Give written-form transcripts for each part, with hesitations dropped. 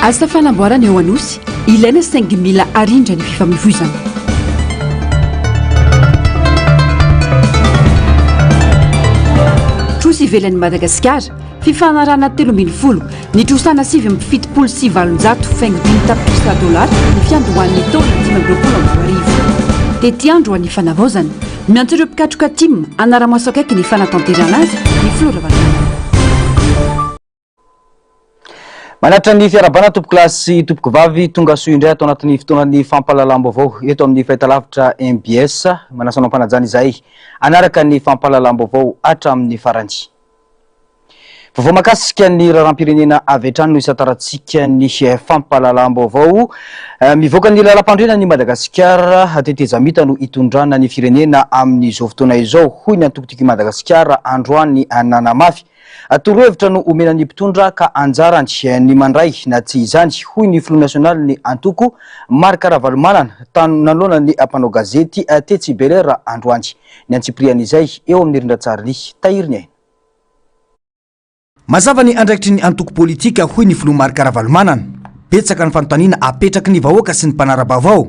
Asa fanamboarana eo Anosy, ilaina saingy mila arindra ny fifamoivoizana. Trosa ivelan'i Madagasikara, fifanarahana 13, nitrosana 879 faingo dimy tapitrisa dolara ny fiandohan'ny taona 2025. Tetiandro ho an'ny fanavaozana, miantso ireo mpikatroka tim hanara-maso akaiky ny fanatanterahana azy ny filoha Ravalomanana. Manatitra ny fiarahabana tompokolahy sy tompokovavy, tonga soa indray ato anatin'ny fotoanan'ny fampahalalam-baovao eto amin'ny fahitalavitra mbs. Manasa anao am-panajana izahay hanaraka ny fampahalalam-baovao hatramin'ny farany. Vaovao mahakasika ny raharaham-pirenena avy hatrany no isantarantsika ny fampahalalam-baovao. Mivoaka ny lalam-panorenan'i Madagasikara, tetezamita no hitondrana ny firenena amin'izao fotoana izao, hoy ny antoko Tiako i Madagasikara androany nanamafy. Torohevitra no omena ny mpitondra ka anjarany ny mandray na tsy izany, hoy ny filoha nasionalin'ny antoko, Marc Ravalomanana, nanoloana ny mpanao gazety tetsy Bel'Air androany. Ny antsipirian'izay eo amin'ny rindran-tsarin'i Tahiry Ny Aina. Mazava ny andraikitry ny antoko politika, hoy ny filoha Marc Ravalomanana. Betsaka ny fanontaniana apetraky ny vahoaka sy ny mpanara-baovao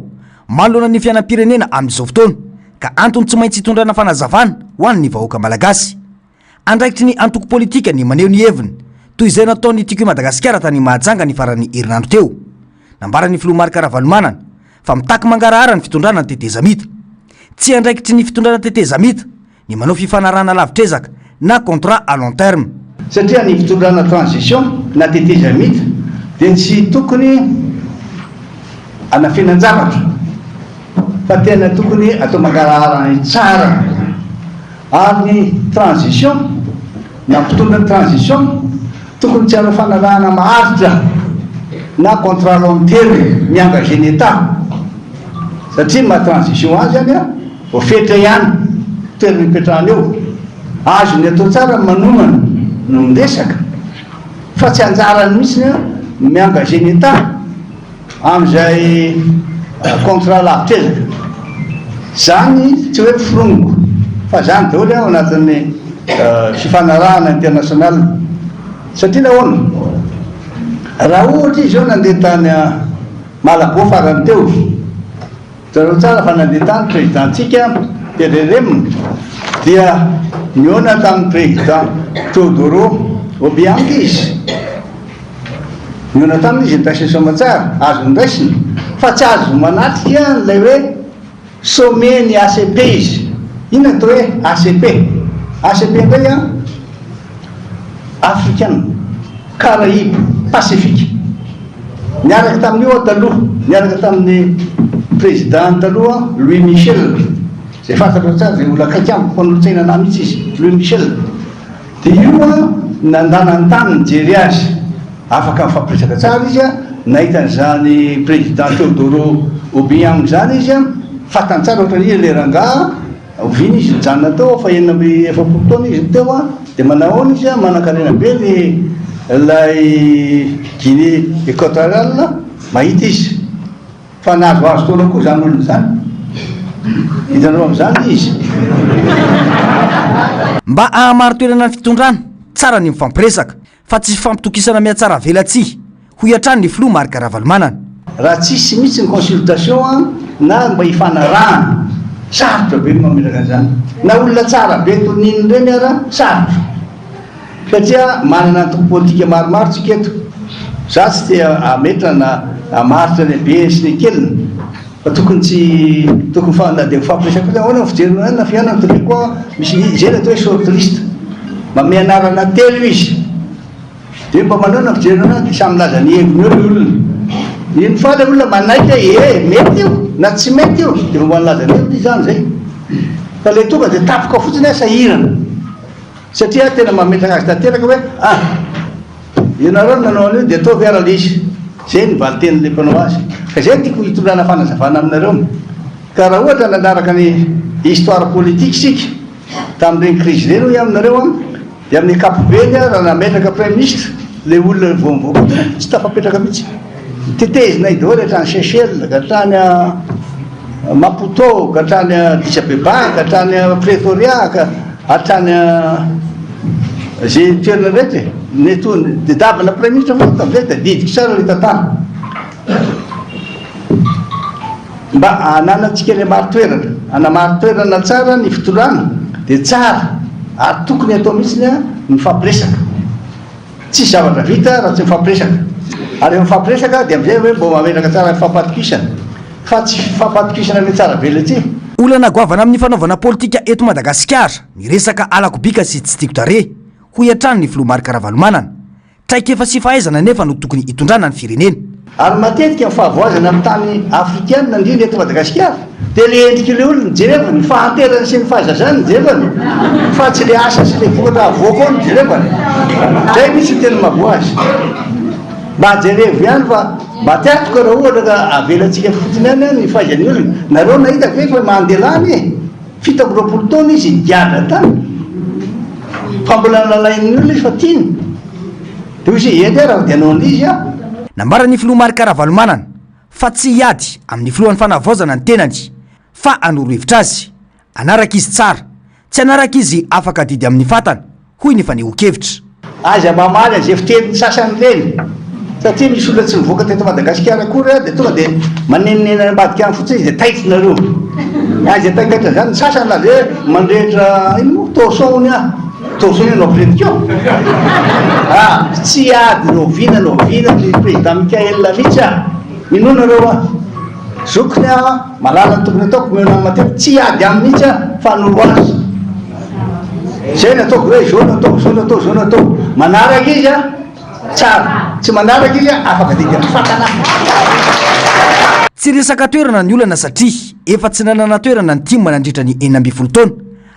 manoloana ny fiainam-pirenena amin'izao fotoana, ka antony tsy maintsy hitondrana fanazavana ho an'ny vahoaka malagasy. Andraikitry ny antoko politika ny maneho ny heviny, toy izay nataon'ny Tiako i Madagasikara tany Mahajanga ny faran'ny herinandro teo. Nambaran'ny filoha Marc Ravalomanana fa mitaky mangarahara ny fitondrana ny tetezamita. Tsy andraikitry ny fitondrana tetezamita ny manao fifanarahana lavitr'ezaka na contrat à long terme. Satria ny fitondrana transition na tetezamita dia tsy tokony anafenan-javatra fa tena tokony atao mangarahara tsara. Ary ny transition na mpitondra ny transition tokony tsy hanao fanarahana maharitra na contrat long terme mi-engager ny Etat satria ny maha transition azy any voafetra ihany toerana ipetrahana eo. Azony atao tsara ny manomana no miresaka fa tsy anjarany mihitsy ny mi-engager ny Etat. Amin'izay contrat lavitr'ezaka. Zany tsy hoe foroniko fa zany daholo ao anatin'ny fifanarahana international. Satria nahoana? Raha ohatra izy zao nandeha tany Malabo farany teo, jereo tsara fa nandeha tany président-tsika PRRM dia nihaona tamin'ny président Teodoro Obiang izy. Nihaona taminy izy nidraisiny soamatsara, azony raisina, fa tsy azo manatrika an'ilay hoe sommet ny ACP izy. Inona ny atao hoe ACP? ACP indray an, African, Caraïbes, Pacifique. Niaraka tamin'io aho taloha, niaraka tamin'ny président taloha Louis Michel, izay fantatrao tsara, izay olona akaiky amiko, mpanolotsaina anah mihitsy izy, Louis Michel. Dia io an, nandana ny tany nijery azy. Afaka nifampiresaka tsara izy an, nahita an'izany président Teodoro Obiang izany izy an, fantany tsara ohatran'ny iza ilay rangahy, oviana izy nijanona teo, efa 46 taona izy no teo an, dia manahoana izy an, manankarena be ny ilay Guinée Equatoriale, mahita izy. Fa nahazoazo taona koa izany olona izany. Hitanareo amin'izany izy. Mba hahamari-toerana ny fitondrana, tsara ny mifampiresaka, fa tsy fifampitokisana mihatsara velatsihy, hoy hatrany ny filoha Marc Ravalomanana. Raha tsisy mihitsy ny consultation na mba hifanarahana, sarotra be ny mametraka an'izany. Na olona tsara be toy ny inona ireny ara, sarotra. Satria manana antoko politika maromaro tsika eto. Za tsy te hametra na hamaritra ny habeny sy ny hakeliny fa tokony tsy tokony fa na dia mifampiresaka fotsiny ahoana ny fijerinao an'iny na fihaonana tokony koa misy izay ny atao hoe short list manome anarana telo izy dia mba manao na fijerinao an'iny dia samy milaza ny heviny eo ny olona iny fa ilay olona manaiky hoe e mety io na tsy mety io dia mba milaza ny heviny izy zany zay fa ilay tonga dia tapoka fotsiny aho sahirana Satria tena mametraka azy tanteraka hoe ah! Ianareo no nanao an'io dia ataovy ara le izy. Zay ny valin-tenin'ilay mpanao azy. Ka zay no tiako hitondrana fanazavana aminareo. Ka raha ohatra nanaraka ny histoire politique isika tamin'ireny crise ireny hoy aho aminareo an, dia amin'ny ankapobeny raha nametraka praiminisitra ilay olona vao mivoaka teo tsy tafapetraka mihitsy. Tetezinay daholo hatrany Seychelles, ka hatrany Maputo, ka hatrany Addis Abeba, ka hatrany Pretoria, ka hatrany ze toerana rehetra e. Mety ho nitadiavana praiminisitra fotsiny tamin'izay, tadidiko tsara ilay tantara. Mba hananantsika ilay marin-toerana, hanamarin-toerana tsara ny fitondrana dia tsara ary tokony hatao mihitsy ny mifampiresaka. Tsisy zavatra vita raha tsy mifampiresaka. Ary rehefa mifampiresaka dia amin'izay hoe mba mametraka tsara ny fifampatokisana. Fa tsy fifampatokisana ilay tsara velatsihy. Olana goavana amin'ny fanaovana politika eto Madagasikara ny resaka halako bika sy tsy tiako tarehy, hoy hatrany ny filoha Marc Ravalomanana. Traikefa sy fahaizana anefa no tokony hitondrana ny firenena. Ary matetika ny fahavoazana amin'ny tany afrikana, indrindra eto Madagasikara, dia ilay endrik'ilay olona no jerevana, ny fahanterany sy ny fahazazany no jerevana, fa tsy ilay asa sy ilay vokatra avoaka ao no jerevana. Izay mihitsy no tena mahavoa azy. Mba jerevo ihany fa mba tsy azoko raha ohatra ka avelantsika fotsiny ihany ny fahaizan'ny olona. Nareo nahita ve fa Mandela anie 27 taona izy nigadra tany fa mbola nalain'ny olona izy fa tiany. Dia hoy izy hoe eny ary dia hanao an'izy aho. Nambaran'ny filoha Marc Ravalomanana fa tsy hiady amin'ny filohan'ny fanavaozana ny tenany fa hanoro hevitra azy. Hanaraka izy tsara, tsy hanaraka izy afaka adidy amin'ny fatana, hoy ny fanehoan-kevitra. Aza mamaly an'izay fitenin'ny sasany ireny satria misy olona tsy nivoaka teto Madagasikara akory dia tonga dia manenoneno any ambadika any fotsiny izy dia taitra nareo. Aza taitaitra izany, ny sasany na dia mandrehitra inona moa torchon hono aho, torchon io no ampirehetiko eo. Ah, tsy hiady na oviana na oviana ny président Mickaël mihitsy aho, minoa nareo aho. Zokiny aho, malala ny tokony ataoko, mionona matetika, tsy hiady aminy mihitsy aho fa hanoro azy. Zay no ataoko hoe zao no ataoko, zao no atao, zao no atao. Manaraka izy a, tsara. Tsy manaraka izy a, afaka didy amin'ny fatana. Tsy resaka toerana ny olana satria efa tsy nanana toerana ny tim nandritra ny 16 taona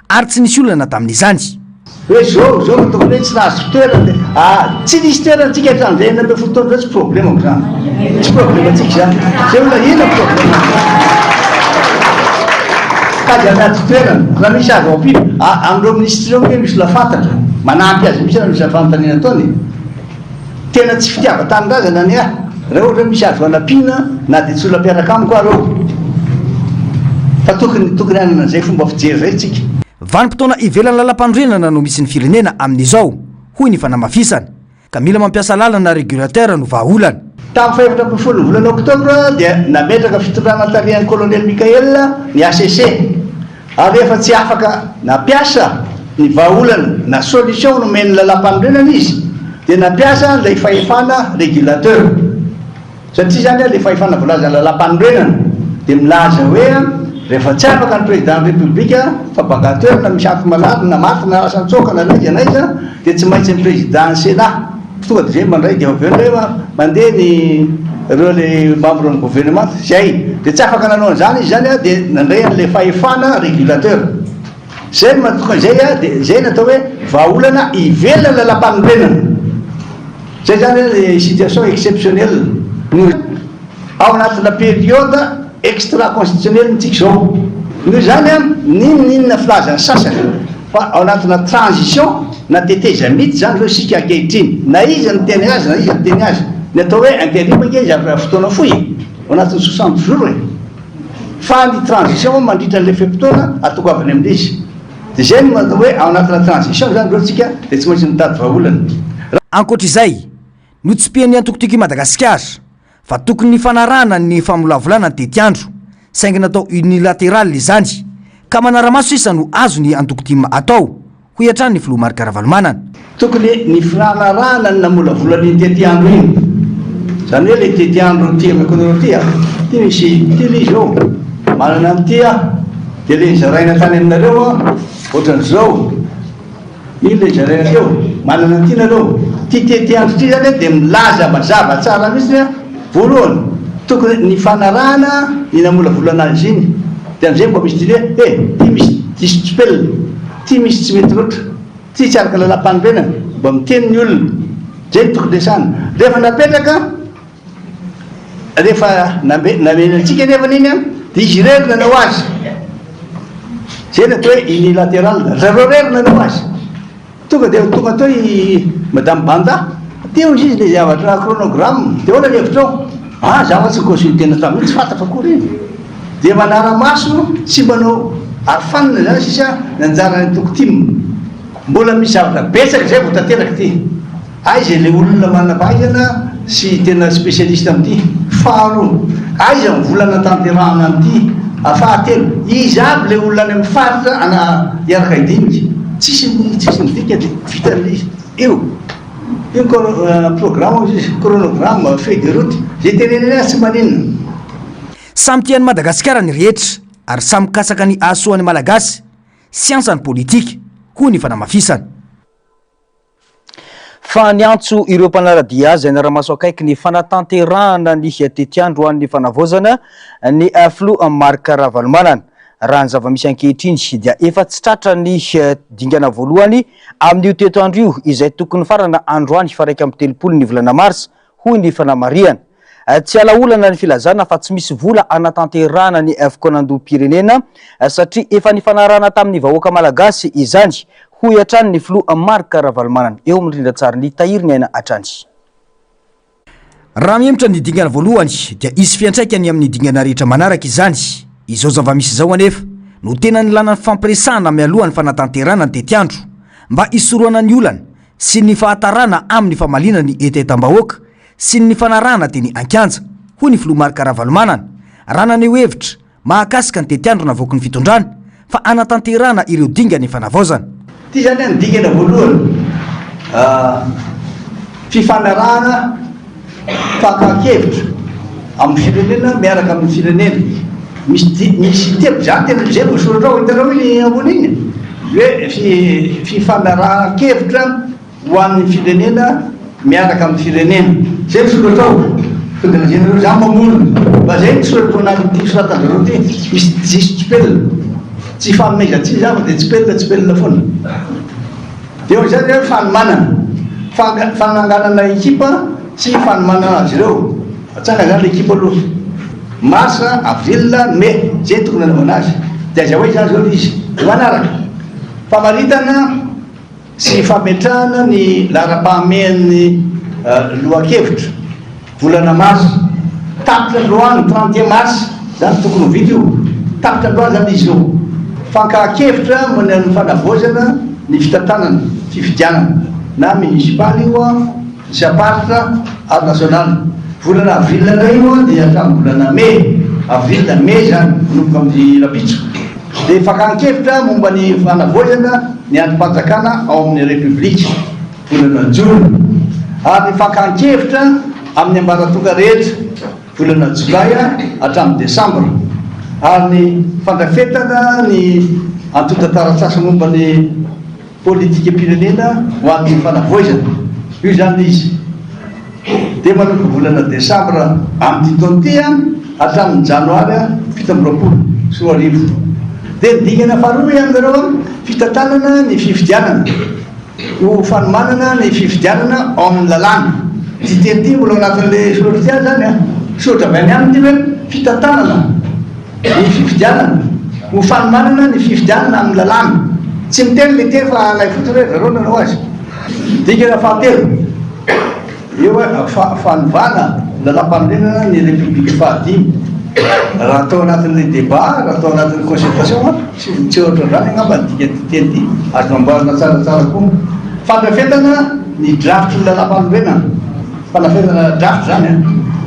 ary tsy nisy olana tamin'izany. Hoe zao zao no tokony hoe tsy nahazo toerana dia ah tsy nisy toerana tsika hatramin'izay 16 taona izay tsy problemako izany. Tsy problemantsika izany. Zay olona inona problème? Tady anaty toerana. Raha misy azo ampiana, amin'ireo minisitra ireo ange misy olona fantatra, manampy azy mihitsy raha misy fanontaniana ataony e. Tena tsy fitiavan-tanindrazana ny ahy, raha ohatra hoe misy azo anampiana na dia tsy olona mpiaraka amiko ary eo. Fa tokony tokony hanana an'izay fomba fijery izay tsika. Vanim-potoana ivelan'ny lalampanorenana no misy ny firenena amin'izao, hoy ny fanamafisana. Ka mila mampiasa lalana régulateur no vahaolana. Tamin'ny faha-14 ny volana oktobra dia nametraka fitondrana tarihan'ny Kolonely Mickaël ny hcc ary rehefa tsy afaka nampiasa ny vahaolana na solution nomen'ny lalàmpanorenana izy dia nampiasa an'ilay fahefana régulateur. Satria izany ilay fahefana voalazan'ny lalàmpanorenana dia milaza hoe rehefa tsy afaka ny président ny république fa banga toerana misy antony malady na maty na lasa nitsoaka na n'aiza n'aiza dia tsy maintsy ny président ny sénat tonga dia izay mandray dia avy eo indray mandeha ny ireo le membre ny gouvernement izay dia tsy afaka nanao an'izany izy izany dia nandray an'ilay fahefana régulateur izay no mahatonga izay dia izay no atao hoe vahaolana ivelan'ny lalàmpanorenana. Zay zany le situation exceptionnelle no ao anatina période extra constitutionnelle tsika zao. Noho izany an, n'inon'inona filazan'ny sasany fa ao anatina transition na tetezamita zany zao isika ankehitriny. Na iza niteny azy na iza niteny azy. Ny atao hoe interim ange zavatra fotoana fohy e, ao anatin'ny 60 jours e. Fa ny transition mandritra an'ilay fe-potoana atongavany amin'ilay izy. Dia izay no atao hoe ao anatina transition izany ireo tsika dia tsy maintsy mitady vahaolana. Ankoatra izay, notsipihan'ny antoko Tiako i Madagasikara fa tokony nifanarahana ny famolavolana ny tetiandro, saingy natao unilateral izany, ka manara-maso sisa no azon'ny antoko tim atao, hoy hatrany ny filoha Marc Ravalomanana. Tokony nifanarahana ny namolavola an'iny tetiandro iny. Izany hoe ilay tetiandro ity ameko anareo ity a, ity misy ity ilay izy eo, manana an'ity aho, dia ilay nozaraina tany aminareo a, ohatran'izao, iny ilay nozaraina teo, manana an'ity nareo. Ity tetiandro ity izany a dia milaza mazava tsara mihitsy a, voalohany, tokony nifanarahana ny namolavolana azy iny, dia amin'izay mba misy diny hoe, eh, ity misy diso tsipelina, ity misy tsy mety loatra. Tsy tsy araka lalàmpanorenana, mba miteny ny olona. Zay no tokony resahana. Rehefa napetraka, rehefa nambe, namena antsika nefany iny an, dia izy irery nanao azy. Zay no atao hoe unilatéral. Zareo irery nanao azy. Tonga dia tonga teo i Madame Banda, teo izy izy le zavatra chronogramme, dia ahoana ny hevitrao? Ah, za fa tsy ni-consulter-na tamin'iny, tsy fantatra akory iny. Dia manara-maso sy manao arofanina izany sisa ny anjaran'ny antoko tim. Mbola misy zavatra betsaka izay vao tanteraka ity. Aiza ilay olona manam-pahaizana sy tena spécialiste amin'ity? Faharoa, aiza ny vola anatanterahana an'ity? Fahatelo, iza avy ilay olona any amin'ny faritra ana hiaraka hidinika? Tsisy tsisy ny dika dia vita ilay izy. Io. Io ny programme hozy izy, chronogramme, feuille de route, izay teneniny azy tsy maninona. Samy tia an'i Madagasikara ny rehetra ary samy mikatsaka ny hahasoa ny Malagasy, siansa ny politika, hoy ny fanamafisana. Fa niantso ireo mpanara-dia azy hanara-maso akaiky ny fanatanterahana ny tetiandro ho an'ny fanavaozana ny filoha Marc Ravalomanana. Raha ny zava-misy ankehitriny dia efa tsy tratra ny dingana voalohany amin'io tetiandro io izay tokony farana androany faha 31 ny volana marsa, hoy ny fanamarihana. Tsy ala olana ny filazana fa tsy misy vola hanatanterahana ny fikaonandoham-pirenena satria efa nifanarahana tamin'ny vahoaka malagasy izany, hoy hatrany ny filoha Marc Ravalomanana eo amin'ny rindran-tsarin'ny Tahiry ny Aina hatrany. Raha mihemotra ny dingana voalohany dia hisy fiantraikany amin'ny dingana rehetra manaraka izany. Izao zava-misy izao anefa no tena nilana ny fampiresahana mialoha ny fanatanterahana ny tetiandro mba hisorohana ny olana sy ny fahatarana amin'ny famaliana ny hetahetam-bahoaka sy ny nifanarahana teny an-kianja, hoy ny filoha Marc Ravalomanana, raha naneho hevitra mahakasika ny tetiandro navoaky ny fitondrana fa hanatanterahana ireo dingan'ny fanavaozana. Ity izany ny dingana voalohany, fifanarahana fakan-kevitra amin'ny firenena miaraka amin'ny firenena. Misy misy teboka izany tena izay voasoratra ao, hitanao iny ambony iny? Hoe fifanarahan-kevitra Ho an'ny firenena miaraka amin'ny firenena. Zay ny soratra ao. Tonga dia lazainareo za mamorona. Fa zay ny soratra ao anatin'ity soratanjareo ity. Misy diso tsipelina. Tsy ifanomezan-tsiny za fa dia tsipelina tsipelina foana. Dia eo amin'izay hoe fanomanana. Fananganana ekipa sy fanomanana azy ireo. Atsangana zany le ekipa aloha. Mars, avril, mai. Zay no tokony hanaovana azy. Dia aiza ho aiza zany zao le izy. Dia manaraka. Famaritana. sy fametrahana ny laharam-pahamehan'ny lohakevitra, volana marsa, tapitra androany, 31 mars, zany tokony ho vita io, tapitra androany zany izy io, fankahan-kevitra momba ny fanavaozana ny fitantanana fifidianana na municipaly io isam-paritra ary nasionaly, volana avril indray io dia hatramin'ny volana mey, avril, mey zany manomboka amin'ny rahampitso. Dia fakan-kevitra momba ny fanavaozana ny andrim-panjakana ao amin'ny Repoblika, volana jona, ary ny fakan-kevitra amin'ny ambaratonga rehetra, volana jolay hatramin'ny desambra, ary ny fandrafetana ny antontan-taratasy momba ny Politikam-pirenena ho an'ny fanavoizana, io izany ilay izy, dia manomboka volana desambra amin'ity taona ity hatramin'ny janoary 2027. Dia ny dingana faharoa hoy ihany nareo, fitantanana ny fifidianana ho fanomanana ny fifidianana ao amin'ny lalàna. Ity teny ity mbola ao anatin'ilay soratra ity ihany izany an, soratra avy any aminy ity hoe fitantanana. Ny fifidianana, ho fanomanana ny fifidianana amin'ny lalàna. Tsy miteny ilay teny fa alay fotsiny hoe zareo nanao azy. Dingana fahatelo, eo fanovana lalàmpanorenana ny Repoblika fahadimy. Raha atao anatin'ilay débat, raha atao anatin'ny concertation, tsy tsy ohatran'izany angamba ny dikan'ity teny ity. Azo amboarina tsaratsara koa. Fandrafetana ny drafitry ny lalàmpanorenana. Fanafenana drafitra izany an!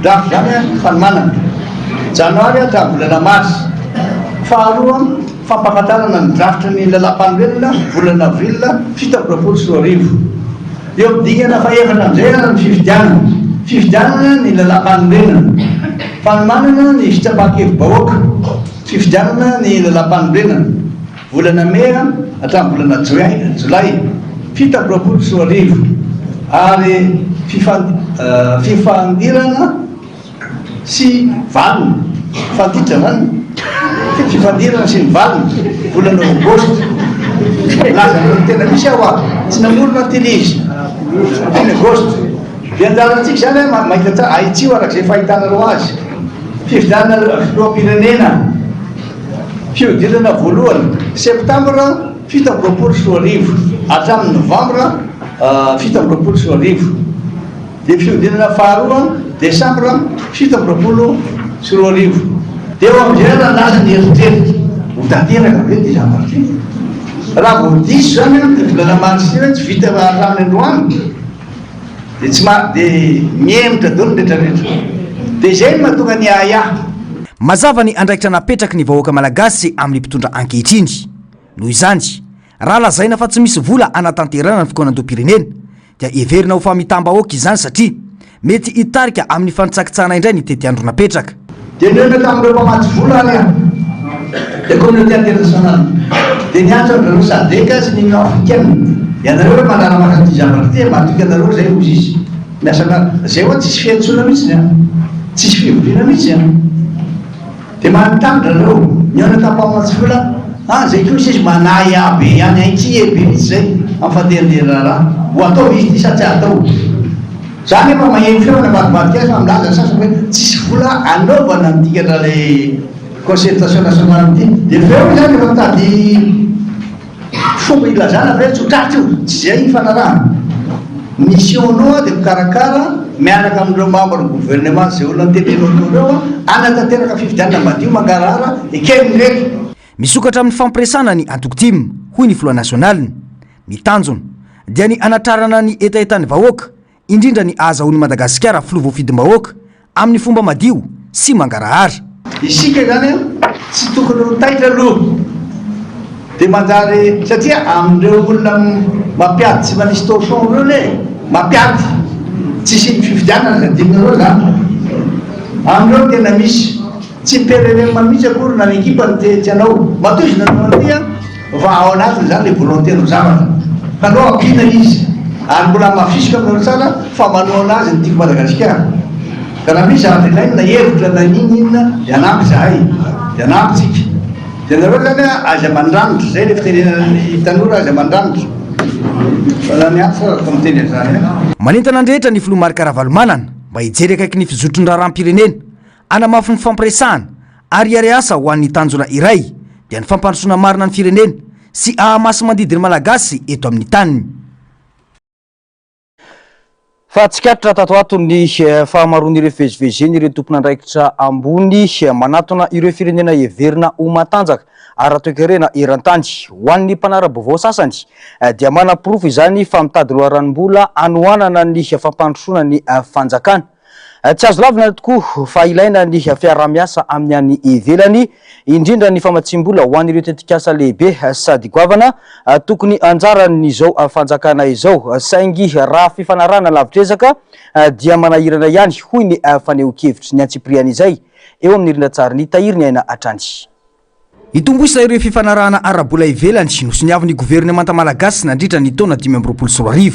Drafitra izany an, fanomanana. Janoary hatramin'ny volana marsa. Faharoa, fampahafantarana ny drafitry ny lalàmpanorenana, volana avril 2027. Eo amin'ny dingana fahefatra amin'izay ary ny fifidianana. Fifidianana ny lalàmpanorenana. Fanomanana ny fitsapan-kevi-bahoaka. Fifidianana ny lalàmpanorenana. Volana mey hatramin'ny volana juin, jolay, 2027 ary fifandirana sy valiny, fanditra zany, fifandirana sy ny valiny, volana aogositra. Milaza ny tena misy aho a, tsy namorona ny tena izy, teny aogositra. Dia anjarantsika izany mahita tsara, ahitsio araka izay fahitanareo azy. Fifidianana filoham-pirenena. Fihodinana voalohany, septambra 2027 hatramin'ny novambra 2027. Dia fihodinana faharoa, desambra 2027. Dia eo amin'izay raha lasa ny eritreritra, ho tanteraka ve ity zavatra ity? Raha vao diso izany an, ity volana marsa ity hoe tsy vita hatramin'ny androany. Dia tsy ma dia mihemotra daholo ny rehetra rehetra. Dia izay no mahatonga ny ahiahy. Mazava ny andraikitra napetraky ny vahoaka malagasy amin'ny mpitondra ankehitriny. Noho izany, raha lazaina fa tsy misy vola hanatanterahana ny fikaonandoham-pirenena dia heverina ho famitam-bahoaka izany satria mety hitarika amin'ny fanitsakitsahana indray ny tetiandro napetraka. Dia nihaona tamin'ireo mpamatsy vola ary aho, dia communauté internationale, dia niantso an-dry zareo Sadec sy ny Union africaine, ianareo ve manara-maso an'ity zavatra ity e, matoky anareo izay hozy izy, miasa miaraka, izay ho'a tsisy fiantsoana mihitsy an, tsisy fivoriana mihitsy an. Dia manontany ry zareo, nihaona tamin'ny mpamatsy vola, ah zay kosa izy manahy ahy be ihany, inquiet be mihitsy zay amin'ny fandehan'ilay raharaha, ho atao ve izy ity sa tsy hatao? Za nefa maheno feo any ambadimbadika any fa milaza ny sasany hoe tsisy vola hanaovana an'ity ilay concertation nationale ity, dia avy eo izany efa mitady Fomba ilazana ve tsy ho tratra io? Tsy izay ifanarahana. Mission-nao dia mikarakara miaraka amin'ireo membre ny gouvernement izay olona notenenao teo ireo hanatanteraka fifidianana madio mangarahara eken'ny rehetra. Misokatra amin'ny fampiresahana ny antoko tim, hoy ny filoha nasionaliny. Ny tanjona dia ny hanatrarana ny hetahetan'ny vahoaka indrindra ny ahazahoan'i Madagasikara filoha voafidim-bahoaka amin'ny fomba madio sy mangarahara. Isika izany tsy tokony ho taitra aloha dia manjary satria amin'ireo olona mampiady sy manisy torchon ireo anie mampiady tsy hisian'ny fifidianana aza adinonareo izany amin'ireo no tena misy tsy PRRM mihitsy akory na ny ekipany te tsy hanao matoa izy nanao an'ity an Fa ao anatiny izany ilay volonté no zavatra. Ka aleo ampiana izy. Ary mbola hamafisiko aminareo tsara fa manohana azy ny Tiako Madagasikara. Ka raha misy zavatra ilainy na hevitra na n'inon'inona dia hanampy izahay. Dia hanampy tsika. Dia nareo izany aza mandranitra. Izay ilay fitenenana ny tanora aza mandranitra. Fa na ny hafa aza miteny an'izany ihany. Manentana ny rehetra ny filoha Marc Ravalomanana mba hijery akaiky ny fizotry ny raharaham-pirenena Hanamafy ny fampiresahana ary hiara-hiasa ho an'ny tanjona iray dia ny fampandrosoana marina ny firenena sy hahamasi-mandidy ny Malagasy eto amin'ny taniny. Fa tsikaritra tato ato ny fahamaroan'ireo fivezivezen'ireo tompon'andraikitra ambony manatona ireo firenena heverina ho matanjaka ara-toekarena eran-tany. Ho an'ny mpanara-baovao sasany dia manaporofo izany fa mitady loharanom-bola hanohanana ny fampandrosoana ny fanjakana. Tsy azo lavina tokoa fa ilaina ny fiaraha-miasa amin'ny any ivelany, indrindra ny famatsiam-bola ho an'ireo tetikasa lehibe sady goavana tokony anjaran'izao fanjakana izao, saingy raha fifanarahana lavitr'ezaka dia manahirana ihany, hoy ny fanehoan-kevitry ny antsipiriany izay eo amin'ny rindran-tsarin'ny Tahiry ny Aina hatrany. Hitombo isa ireo fifanarahana ara-bola ivelany nosoniavin'ny governemanta malagasy nandritra ny taona 2025,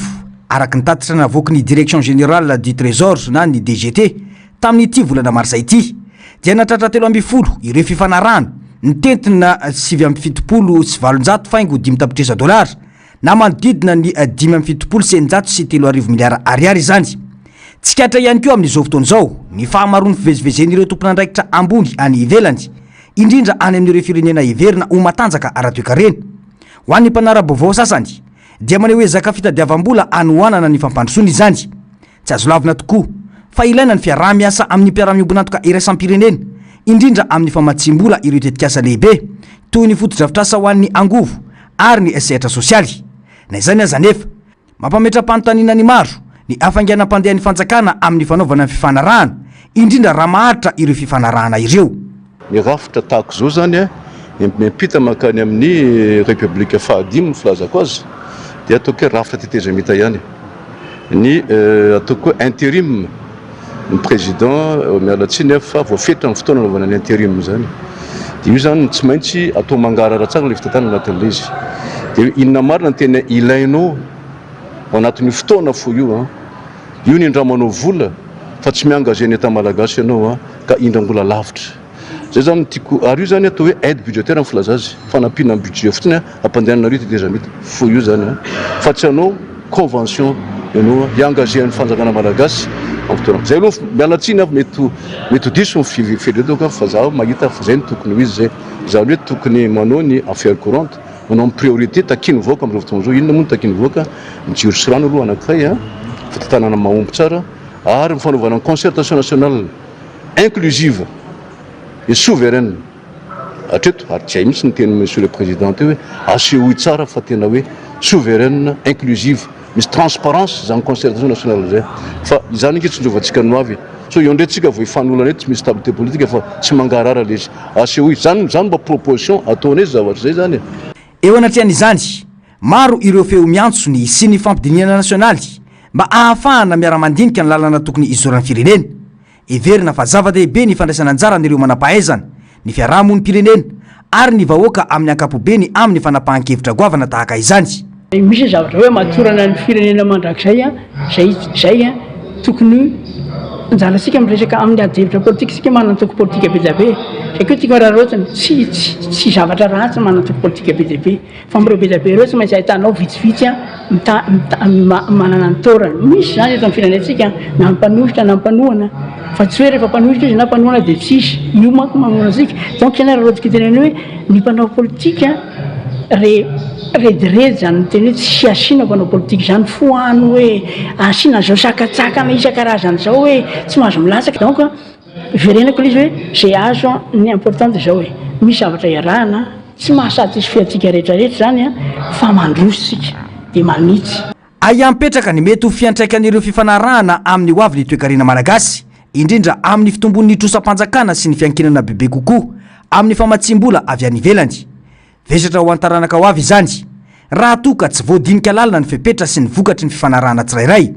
araka ny tatitra navoaky ny Direction Générale du Trésor na ny DGT tamin'ity volana marsa ity, dia nahatratra 13 ireo fifanarahana nitentina 879 faingo dimy tapitrisa dolara na manodidina ny 675 miliara ariary izany. Tsikaritra ihany koa amin'izao fotoana izao ny fahamaroan'ny fivezivezen'ireo tompon'andraikitra ambony any ivelany, indrindra any amin'ireo firenena heverina ho matanjaka ara-toekarena. Ho an'ny mpanara-baovao sasany, dia maneho ezaka fitadiavam-bola hanohanana ny fampandrosoana izany. Tsy azo lavina tokoa fa ilaina ny fiaraha-miasa amin'ny mpiara-miombon'antoka iraisam-pirenena, indrindra amin'ny famatsiam-bola ireo tetikasa lehibe, toy ny fotodrafitrasa ho an'ny angovo ary ny sehatra sosialy. Na izany aza anefa, mampametra-panontaniana ny maro ny hafainganam-pandehan'ny fanjakana amin'ny fanaovana ny fifanarahana, indrindra raha maharitra ireo fifanarahana ireo. Ny rafitra tahaka izao izany miampita mankany amin'ny Repoblika fahadimy ny filazako azy dia ataoko hoe rafitra tetezamita ihany. Ny ataoko hoe interim, ny président miala tsiny aho fa voafetra ny fotoana anaovana ny interim izany. Dia io izany tsy maintsy atao mangarahara tsara ilay fitantanana anatin'ilay izy. Dia inona marina no tena ilainao ao anatin'io fotoana fohy io an? Io ny indramanao vola fa tsy mi-engager ny Etat malagasy ianao an, ka indram-bola lavitra. Zay zany no tiako, ary io zany atao hoe aide budgétaire ny filaza azy, fanampiana ny budget fotsiny an, hampandehanana an'io tetezamita fohy io zany an, fa tsy hanao convention ianao hi-engager ny fanjakana malagasy amin'ny fotoana. Zay aloha, miala tsiny aho mety ho mety ho diso ny fieritreretako fa zaho mahita fa zay no tokony ho izy zay. Izany hoe tokony manao ny affaire courante, manao ny priorité takian'ny vahoaka amin'izao fotoana izao. Inona moa no takian'ny vahoaka? Ny jiro sy rano aloha anankiray an, fitantanana mahomby tsara ary ny fanaovana ny concertation nationale inclusive et souveraine hatreto ary tsy hay mihitsy ny tenin'i Monsieur le Président teo hoe asehoy tsara fa tena hoe souveraine, inclusive. Misy transparence izany concertation nationale izay. Fa izany ange tsinjovantsika ny ho avy e. Sao eo indray tsika vao hifanolana eto tsy misy stabilité politique fa tsy mangarahara le izy. Asehoy, izany izany mba proposition ataonay zavatra izay izany e. Eo anatrehan'izany, maro ireo feo miantso ny hisian'ny fampidinihana nasionaly mba hahafahana miara-mandinika ny lalana tokony hizoran'ny firenena. Heverina fa zava-dehibe ny fandraisana anjaran'ireo manam-pahaizana, ny fiarahamonim-pirenena ary ny vahoaka amin'ny ankapobeny amin'ny fanapahan-kevitra goavana tahaka izany. Misy ny zavatra hoe hamatorana ny firenena mandrakizay izay izay tokony anjarantsika miresaka amin'ny ady hevitra politika isika manana antoko politika be dia be izay koa tiako araraotina tsy tsy tsy zavatra ratsy ny manana antoko politika be dia be Fa amin'ireo be dia be ireo tsy maintsy ahitanao vitsivitsy mita mita manana ny taorany. Misy izany eto amin'ny firenentsika na ny mpanohitra na ny mpanohana. Fa tsy hoe rehefa mpanohitra izy na mpanohana dia tsisy. Io manko mamono antsika. Donc izany raha tiako tenenina hoe ny mpanao politika re rediredy izany miteny hoe tsy asiana mpanao politika izany foano hoe asiana an'izao sakantsakana isan-karazany izao hoe tsy mahazo milatsaka. Donc verenako ilay izy hoe izay azo ny important dia izao e, misy zavatra iarahana. Tsy maha satisfait antsika rehetra rehetra izany an, fa mandroso isika dia manitsy. Ahiam-petraka ny mety ho fiantraikan'ireo fifanarahana amin'ny ho avin'ny toekarena malagasy, indrindra amin'ny fitombon'ny trosam-panjakana sy ny fiankinana bebe kokoa amin'ny famatsiam-bola avy any ivelany. Vesatra ho an'ny taranaka ho avy izany, raha toa ka tsy voadinika lalina ny fepetra sy ny vokatry ny fifanarahana tsirairay.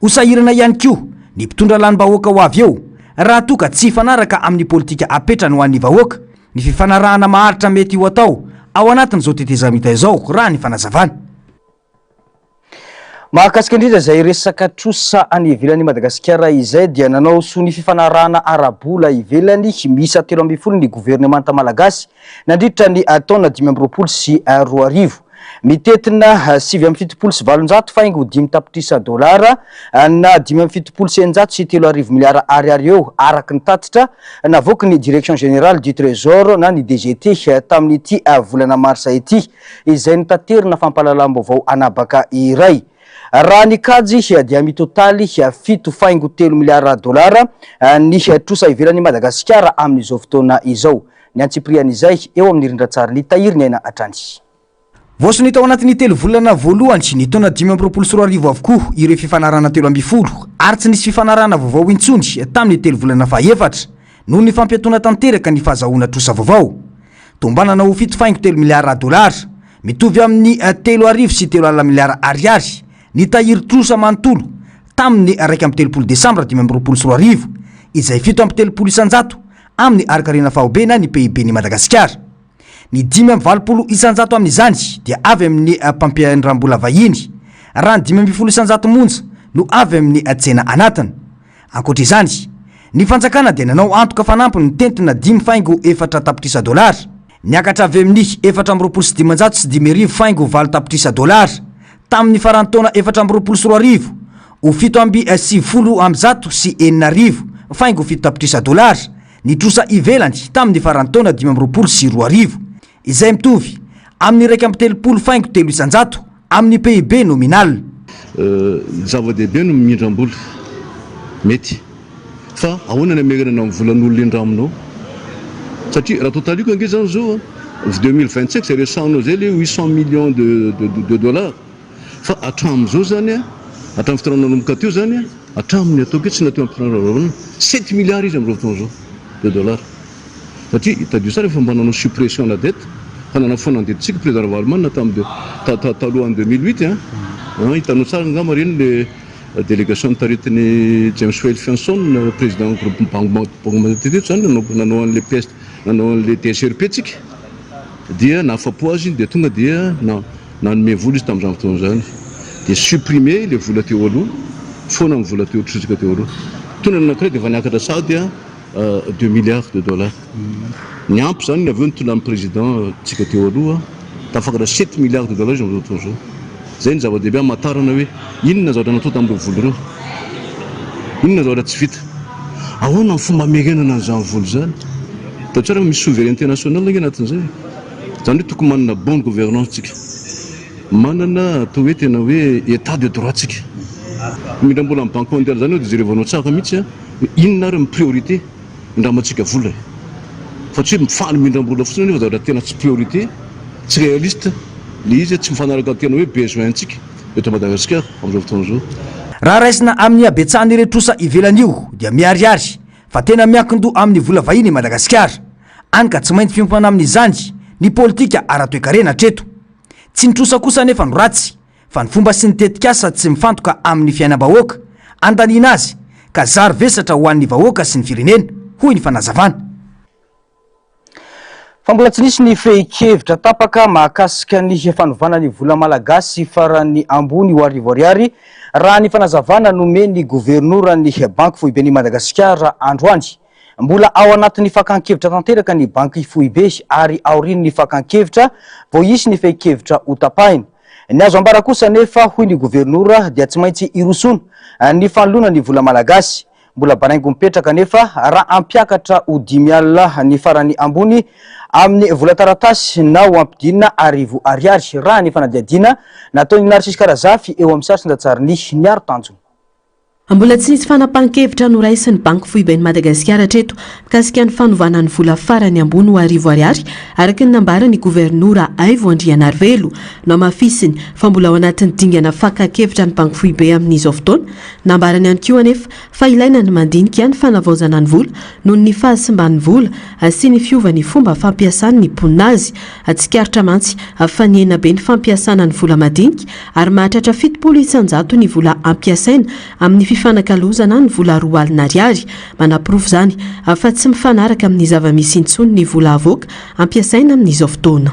Ho sahirana ihany koa ny mpitondra lanim-bahoaka ho avy eo, raha toa ka tsy hifanaraka amin'ny politika apetrany ho an'ny vahoaka Ny fifanarahana maharitra mety ho atao ao anatin'izao tetezamita izao, raha ny fanazavana. Mahakasika indrindra izay resaka trosa any ivelan'i Madagasikara izay dia nanao sonia fifanarahana ara-bola ivelany miisa 13 ny governemanta malagasy nandritra ny taona 2025. Mitentina 879 faingo dimy tapitrisa dolara na 675 miliara ariary eo araka ny tatitra navoaky ny Direction Générale du Trésor na ny DGT tamin'ity volana marsa ity izay notaterina fampahalalam-baovao an'habaka iray. Raha ny kajy dia mitotaly fito faingo telo miliara dolara ny trosa ivelan'i Madagasikara amin'izao fotoana izao. Ny antsipirian'izay eo amin'ny rindran-tsarin'ny Tahiry ny Aina hatrany. Voasonia tao anatin'ny telo volana voalohany ny taona 2025 avokoa ireo fifanarahana 13 ary tsy nisy fifanarahana vaovao intsony tamin'ny telo volana fahaefatra noho ny fampiatoana tanteraka ny fahazahoana trosa vaovao. Tombanana ho fito faingo telo miliara dolara, mitovy amin'ny 30 300 miliara ariary, ny tahiry trosa manontolo tamin'ny 31 desambra 2025, izay 37 isan-jato amin'ny harinkarena faobe na ny PIB-n'i Madagasikara. Ny 85 isan-jato amin'izany dia avy amin'ny mpampiandram-bola vahiny, raha ny 15 isan-jato monja no avy amin'ny tsena anatiny. Ankoatra izany, ny fanjakana dia nanao antoka fanampiny mitentina dimy faingo efatra tapitrisa dolara, niakatra avy amin'ny 524 faingo valo tapitrisa dolara tamin'ny faran'ny taona 2024 ho 697 faingo fito tapitrisa dolara ny trosa ivelany tamin'ny faran'ny taona 2025, izay mitovy amin'ny 31 faingo telo isan-jato amin'ny PIB nominal. Zava-dehibe ny mimindram-bola. Mety. Fa ahoana ny hamerenana ny volan'olona indraminao? Satria raha totaliko ange zany zao an, 2025 zay resahanao zay le 800 millions de de dollars. Fa hatramin'izao zany an, hatramin'ny fotoana nanomboka teo zany an, hatramin'ny ataoko hoe tsy natao am-pitondrana Ravalomanana, sept milliards izy amin'izao fotoana izao de dollars. Satria tadidio tsara efa mba nanao suppression la dette, fa nanafoana ny dette-tsika président Ravalomanana tamin'ny de ta ta talohan'ny 2008 an, an hitanao tsara angamba ireny le délégation notaritin'i James Welfenson président groupe banque banque mondiale teto zany nanao nanao an'le PS nanao an'le DSRP tsika dia nahafapo azy iny dia tonga dia na Nanome vola izy tamin'izany fotoana izany. Dia supprimer ilay vola teo aloha, foana ny vola teo trotsaka teo aloha. Tona ny anankiray dia efa niakatra sahady deux milliards de dollars. Niampy izany ny avy eo nitondran'ny président tsika teo aloha, tafakatra sept milliards de dollars izy amin'izao fotoana izao. Izay no zava-dehibe hamantarana hoe inona ny zavatra natao tamin'ireo vola ireo. Inona ny zavatra tsy vita. Ahoana ny fomba hamerenana an'izany vola izany. Hitanao tsara fa misy souveraineté nationale ange anatin'izay e. Izany hoe tokony manana bonne gouvernance tsika. Manana atao hoe tena hoe état de droit tsika. Mindram-bola amin'ny banque mondiale izany eo dia jerevanao tsara mihitsy hoe inona ary ny priorité indramantsika vola e. Fa tsy hoe mifaly mindram-bola fotsiny nefa zavatra tena tsy priorité, tsy réaliste le izy, tsy mifanaraka tena hoe besoin-tsika. eto Madagasikara amin'izao fotoana izao. Raha raisina amin'ny habetsahan'ireo trosa ivelany io dia miharihary fa tena miankin-doha amin'ny vola vahiny i Madagasikara, hany ka tsy maintsy fiompana amin'izany ny politika ara-toekarena hatreto. Tsy ny trosa kosa anefa no ratsy fa ny fomba sy ny tetikasa tsy mifantoka amin'ny fiainam-bahoaka andaniana azy ka zary vesatra ho an'ny vahoaka sy ny firenena, hoy ny fanazavana. Fa mbola tsy nisy ny fehin-kevitra tapaka mahakasika ny fanovana ny vola malagasy farany ambony ho arivo ariary, raha ny fanazavana nomen'ny governoran'ny Banky Foiben'i Madagasikara androany. Mbola ao anatin'ny fakan-kevitra tanteraka ny Banky Foibe ary aorian'ny fakan-kevitra vao hisy ny fehin-kevitra hotapahina. Ny azo ambara kosa anefa, hoy ny governora, dia tsy maintsy hirosoana ny fanoloana ny vola malagasy. Mbola baraingo mipetraka anefa raha hampiakatra ho 50 ny farany ambony amin'ny vola taratasy na ho ampidinina arivo ariary, raha ny fanadihadiana nataon'i Narcisque Razafy eo amin'ny sary sy an-tsarin'i Niaro Tanjona. Mbola tsy nisy fanapahan-kevitra noraisin'ny Banky Foiben'i Madagasikara hatreto mikasika ny fanovana ny vola farany ambony ho arivo ariary, araka ny nambaran'ny governora Aivo Andrianarivelo. Nohamafisiny fa mbola ao anatin'ny dingana fakan-kevitra ny Banky Foibe amin'izao fotoana. Nambarany ihany koa anefa fa ilaina ny mandinika ny fanavaozana ny vola noho ny fahasimban'ny vola sy ny fiovan'ny fomba fampiasan'ny mponina azy. Tsikaritra mantsy fa nihena be ny fampiasana ny vola madinika ary mahatratra 70% ny vola ampiasaina amin'ny fifanakalozana ny vola 20 ariary. Manaporofo izany fa tsy mifanaraka amin'ny zava-misy intsony ny vola avoaka ampiasaina amin'izao fotoana.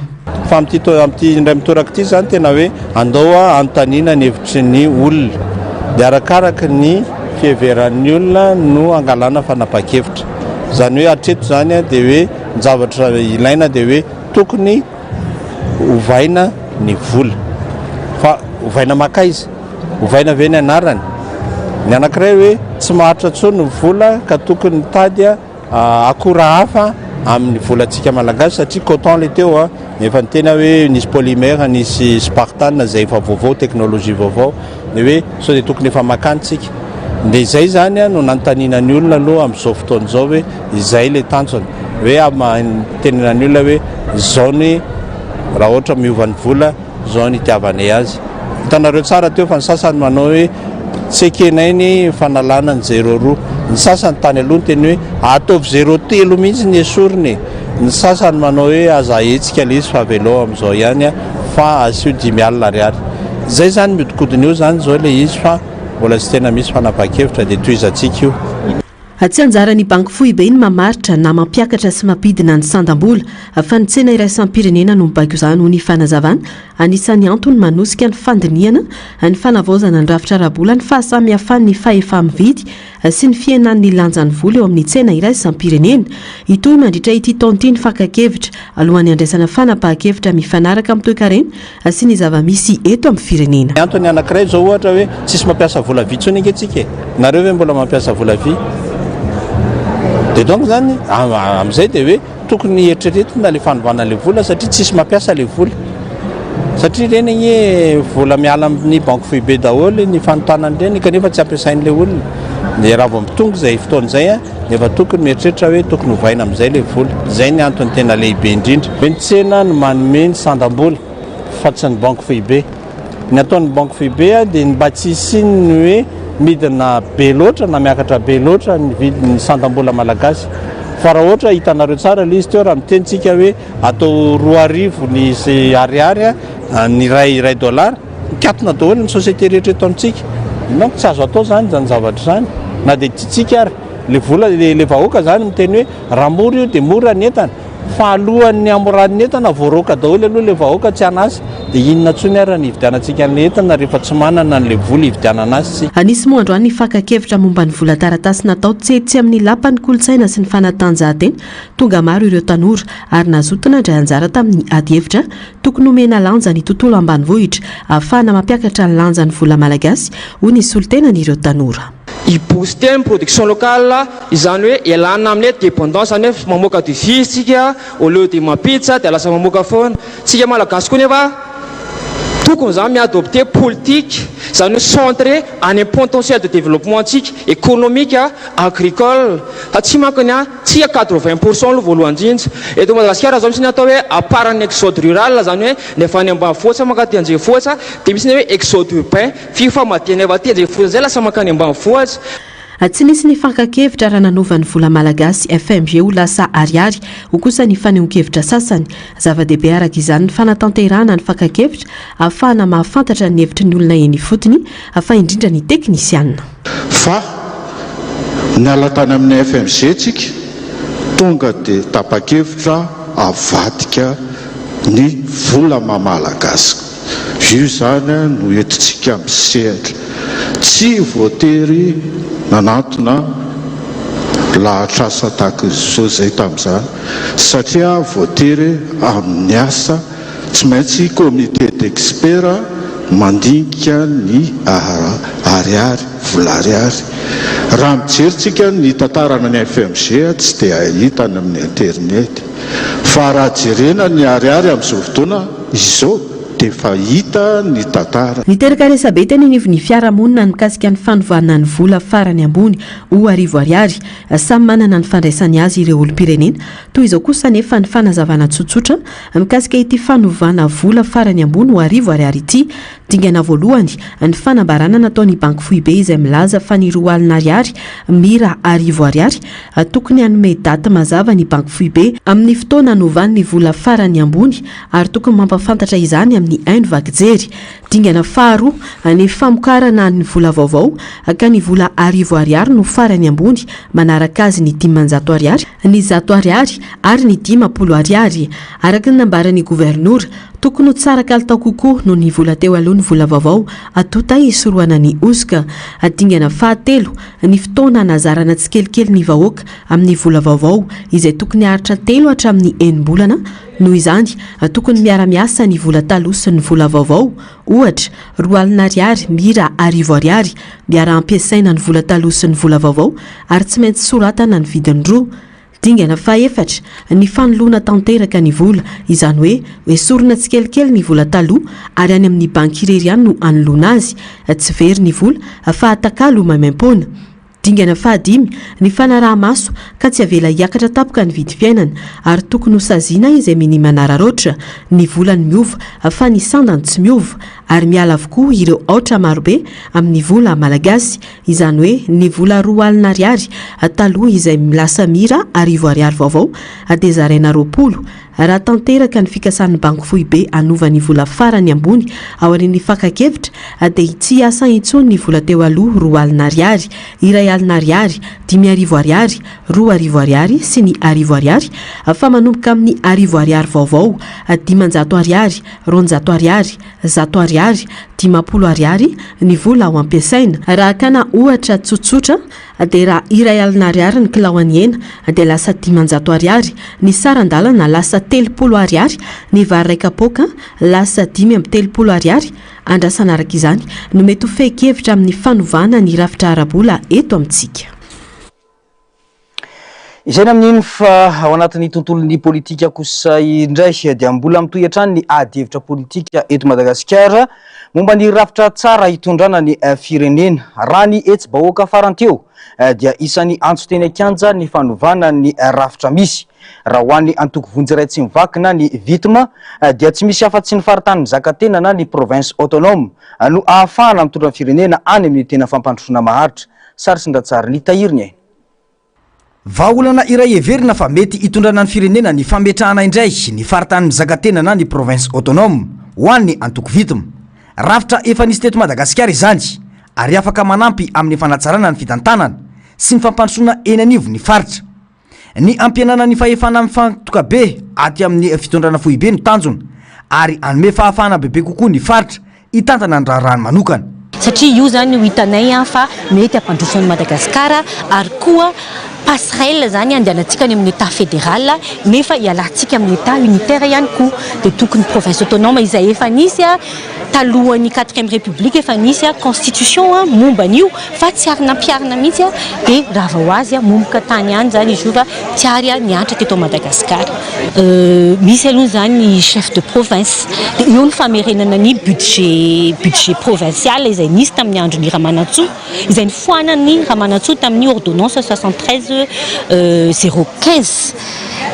Fa amin'ity to- amin'ity indray mitoraka ity izany tena hoe andao hanontaniana ny hevitry ny olona. Dia arakaraka ny fiheveran'ny olona no hangalana fanapahan-kevitra. Izany hoe hatreto izany dia hoe ny zavatra ilaina dia hoe tokony ovaina ny vola. Fa ovaina mankaiza? Ovaina ve ny anarany? Ny anankiray hoe tsy maharitra intsony ny vola ka tokony mitady akora hafa amin'ny volantsika malagasy satria coton le teo a, efa niteny aho hoe nisy polymère, nisy spartane izay efa vaovao, technologie vaovao, ny hoe sao dia tokony efa makany tsika. Dia izay izany no nanontaniana ny olona aloha amin'izao fotoana izao hoe izay le tanjona, hoe tenenana ny olona hoe izao ny raha ohatra miova ny vola, Izao no itiavanay azy. Hitanareo tsara teo fa ny sasany manao hoe tsy ekenay ny fanalana ny zéro roa. Ny sasany tany aloha niteny hoe ataovy zéro telo mihitsy ny esorina e. Ny sasany manao hoe aza ahetsika ilay izy fa avelao amin'izao ihany fa asio 50 ariary. Izay izany mihodinkodina eo izany izao ilay izy fa mbola tsy tena misy fanapahan-kevitra dia tohizantsika io. Tsy anjaran'ny Banky Foibe ny mamaritra na mampiakatra sy mampidina ny sandam-bola fa ny tsena iraisam-pirenena no mibaiko izany, hoy ny fanazavana. Anisan'ny antony manosika ny fandinihana ny fanavaozana ny rafitra ara-bola ny fahasamihafan'ny fahefa-mividy sy ny fihenan'ny lanjan'ny vola eo amin'ny tsena iraisam-pirenena. Hitohy mandritra ity taona ity ny fakan-kevitra alohan'ny handraisana fanapahan-kevitra mifanaraka amin'ny toekarena sy ny zava-misy eto amin'ny firenena. Ny antony anankiray izao ohatra hoe tsisy mampiasa vola vy intsony ange tsika e! Nareo ve mbola mampiasa vola vy? Dia donc zany amin'izay dia hoe tokony eritreretina ilay fanovana ilay vola satria tsisy mampiasa ilay vola. Satria ireny anie vola miala amin'ny banky foibe daholo ny fanontana an'ireny kanefa tsy ampiasain'ilay olona. Dia raha vao tonga izay fotoana izay dia efa tokony mieritreritra hoe tokony hovaina amin'izay ilay vola. Izay ny antony tena lehibe indrindra. Hoe ny tsena no manome ny sandam-bola fa tsy ny banky foibe. Ny ataon'ny banky foibe dia ny mba tsy hisian'ny hoe midina be loatra na miakatra be loatra ny vidin'ny sandam-bola malagasy. Fa raha ohatra hitanareo tsara ilay izy teo raha miteny tsika hoe atao 2000 ny ariary ny iray iray dollar, mikatona daholo ny société rehetra eto amintsika. Donc tsy azo atao izany izany zavatra izany na dia tiantsika ary. Ilay vola, ilay vahoaka izany miteny hoe raha mora io dia mora ny entana. Fa alohan'ny hamoran'ny entana voaroaka daholo aloha ilay vahoaka tsy an'asa dia inona intsony ary ny hividianantsika an'ilay entana rehefa tsy manana an'ilay vola hividianana azy isika. Nisy moa androany ny fakan-kevitra momba ny vola taratasy natao tetsy amin'ny Lapan'ny Kolontsaina sy ny Fanatanjahantena. Tonga maro ireo tanora ary nazoto nandray anjara tamin'ny adihevitra. Tokony homena lanja ny tontolo ambanivohitra ahafahana mampiakatra ny lanjan'ny vola malagasy, hoy ny solontenan'ireo tanora. Hi-booster ny production locale, izany hoe ialana amin'ny hoe dépendance, izany hoe mamoaka devise tsika au lieu de mampiditra dia lasa mamoaka foana. Tsika Malagasy koa nefa. Tokony zany mi-adopter politique, zany hoe centré any amin'ny potentiel de développement antsika, économique, agricole. Fa tsy manko ny tsy à 80 pourcent aloha voalohany indrindra. Eto Madagasikara zao misy ny atao hoe à part ny exode rural, zany hoe ny avy any ambanivohitra mankaty an-drenivohitra, dia misy ny hoe exode urbain, fifamadihana avy aty an-drenivohitra zay lasa mankany ambanivohitra. Tsy nisy ny fankan-kevitra raha nanova ny vola malagasy, FMG, ho lasa ariary, hoy kosa ny fanehoan-kevitra sasany. Zava-dehibe araka izany ny fanatanterahana ny fakan-kevitra ahafahana mahafantatra ny hevitry ny olona eny ifotony, fa indrindra ny teknisiana. Fa niala tany amin'ny FMG tsika, tonga dia tapa-kevitra avadika ny vola maha malagasy. Io izany no entintsika misehatra. Tsy voatery nanantona lahatr'asa tahaka izao izay tamin'izany satria voatery amin'ny asa tsy maintsy comité d'experts mandinika ny ariary, vola ariary. Raha mijery tsika ny tantarana ny FMG tsy dia hita any amin'ny internet. Fa raha jerena ny ariary amin'izao fotoana izao dia efa hita ny tantara. Niteraka resabe teny anivon'ny fiarahamonina ny mikasika ny fanovana ny vola farany ambony ho arivo ariary. Samy manana ny fandraisany azy ireo olom-pirenena. Toy izao kosa anefa ny fanazavana tsotsotra mikasika ity fanovana vola farany ambony ho arivo ariary ity. Dingana voalohany, ny fanambarana nataon'ny Banky Foibe izay milaza fa ny 20 ariary mira arivo ariary. Tokony hanome daty mazava ny Banky Foibe amin'ny fotoana hanovany ny vola farany ambony ary tokony mampahafantatra izany amin'ny haino vaky jery. Dingana faharoa, ny famokarana ny vola vaovao ka ny vola arivo ariary no farany ambony, manaraka azy ny 500 ariary, ny 100 ariary ary ny 50 ariary. Araka ny nambaran'ny governora, tokony ho tsara kalitao kokoa noho ny vola teo aloha ny vola vaovao atonta hisorohana ny hosoka. Dingana fahatelo, ny fotoana hanazarana tsikelikely ny vahoaka amin'ny vola vaovao izay tokony haharitra telo hatramin'ny enim-bolana Noho izany, tokony miara-miasa ny vola taloha sy ny vola vaovao, ohatra, 20 ariary mira arivo ariary, miara-ampiasaina ny vola taloha sy ny vola vaovao ary tsy maintsy soratana ny vidiny roa. Dingana fahefatra, ny fanoloana tanteraka ny vola, izany hoe esorina tsikelikely ny vola taloha ary any amin'ny banky irery ihany no anoloana azy, tsy very ny vola fa atakalo maimaimpoana. Dingana fahadimy, ny fanaraha-maso ka tsy avela hiakatra tampoka ny vidim-piainana ary tokony ho saziana izay minia manararaotra. Ny vola no miova fa ny sandany tsy miova ary miala avokoa ireo aotra marobe amin'ny vola malagasy, izany hoe ny vola 20 ariary taloha izay lasa mira arivo ariary vaovao dia zaraina 20 Raha tanteraka ny fikasan'ny Banky Foibe hanova ny vola farany ambony aorian'ny fakan-kevitra dia tsy hiasa intsony ny vola teo aloha 20 ariary, 1000 ariary, 5000 ariary, 2000 ariary sy ny arivo ariary fa manomboka amin'ny arivo ariary vaovao, 500 ariary, 200 ariary, 100 ariary, 50 ariary ny vola ho ampiasaina. Raha hakana ohatra tsotsotra dia raha 1000 ariary ny kilaon'ny hena dia lasa 500 ariary, ny saran-dalana lasa 30 ariary, ny vary iray kapoaka lasa 35 ariary. Andrasana araka izany no mety ho fehin-kevitra amin'ny fanovana ny rafitra ara-bola eto amintsika. Izay ny amin'iny fa ao anatin'ny tontolon'ny politika kosa indray dia mbola mitohy hatrany ny ady hevitra politika eto Madagasikara momba ny rafitra tsara hitondrana ny firenena. Raha ny hetsi-bahoaka farany teo dia isan'ny antso teny an-kianja ny fanovana ny rafitra misy. Raha ho an'ny antoko Vonjy Iray Tsy Mivaky na ny Vitm dia tsy misy afa-tsy ny faritany mizaka tena na ny province autonome no ahafahana mitondra ny firenena any amin'ny tena fampandrosoana maharitra. Sary sy an-tsary ny tahiry ny aina. Vahaolana iray heverina fa mety hitondrana ny firenena ny fametrahana indray ny faritany mizaka tena na ny province autonome ho an'ny antoko Vitm. Rafitra efa nisy teto Madagasikara izany ary afaka manampy amin'ny fanatsarana ny fitantanana sy ny fampandrosoana eny anivon'ny faritra. Ny hampihenana ny fahefana mifantoka be aty amin'ny fitondrana foibe no tanjona ary hanome fahafahana bebe kokoa ny faritra hitantana ny raharahany manokana. Satria io izany no hitanay fa mety hampandroso an'i Madagasikara ary koa. passerelle zany andehanantsika any amin'ny Etat fédéral nefa hialantsika amin'ny Etat unitaire ihany koa. Dia tokony province autonome izay efa nisy talohan'ny quatrième république efa nisy constitution momba an'io fa tsy ary nampiharina mihitsy dia rava ho azy momoka tany ihany zany izy io fa tsy ary niantra teto Madagasikara. Misy aloha izany ny chef de province dia eo ny famerenana ny budget budget provincial izay nisy tamin'ny andron'i Ramanantsoa izay nifoanan'i Ramanantsoa tamin'ny ordonnance 73 015.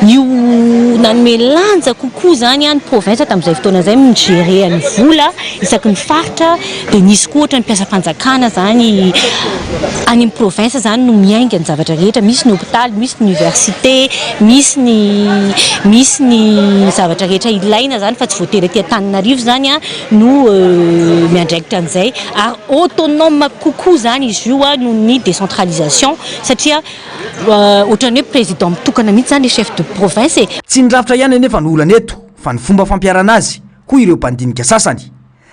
Io nanome lanja kokoa izany ny province tamin'izay fotoana izay mi-gérer ny vola isaky ny faritra dia nisy koa ohatra ny mpiasam-panjakana izany any amin'ny province izany no miainga ny zavatra rehetra, misy ny hopitaly, misy ny université, misy ny misy ny zavatra rehetra ilaina izany fa tsy voatery aty Antananarivo izany no miandraikitra an'izay ary autonome kokoa izany izy io noho ny décentralisation satria Ohatran'ny hoe président mitokana mihitsy zany le chef de province e. Tsy ny rafitra ihany anefa no olana eto fa ny fomba fampiharana azy, hoy ireo mpandinika sasany.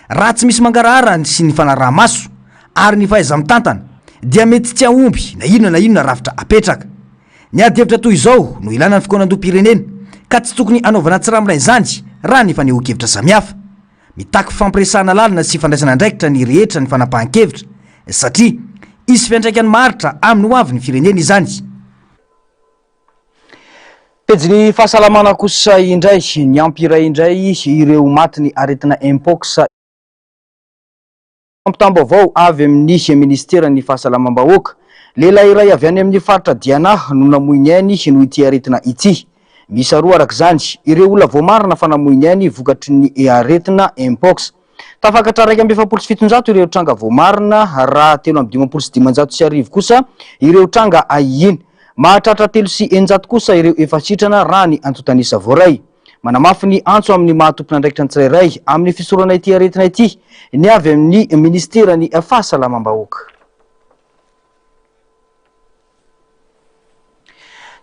Raha tsy misy mangarahara sy ny fanaraha-maso ary ny fahaiza-mitantana dia mety tsy hahomby na inona na inona rafitra apetraka. Ny ady hevitra toy izao no ilana ny fikaonandoham-pirenena ka tsy tokony hanaovana tsirambina izany raha ny fanehoan-kevitra samihafa. Mitaky fifampiresahana lalina sy fandraisana andraikitra ny rehetra ny fanapahan-kevitra satria hisy fiantraikany maharitra amin'ny ho avin'ny firenena izany. Pejin'ny fahasalamana kosa indray, niampy iray indray ireo matin'ny aretina Mpox. Fampitam-baovao avy amin'ny minisiteran'ny Fahasalamam-bahoaka, lehilahy iray avy any amin'ny faritra Diana no namoy ny ainy noho ity aretina ity. Miisa roa araka izany ireo olona voamarina fa namoy ny ainy vokatry ny aretina Mpox. Tafakatra 741 ireo tranga voamarina raha 1553 kosa ireo tranga ahiana. Mahatratra 603 kosa ireo efa sitrana raha ny antontan'isa voaray. Manamafy ny antso amin'ny maha tompon'andraikitra ny tsirairay amin'ny fisorohana ity aretina ity ny avy amin'ny minisiteran'ny Fahasalamam-bahoaka.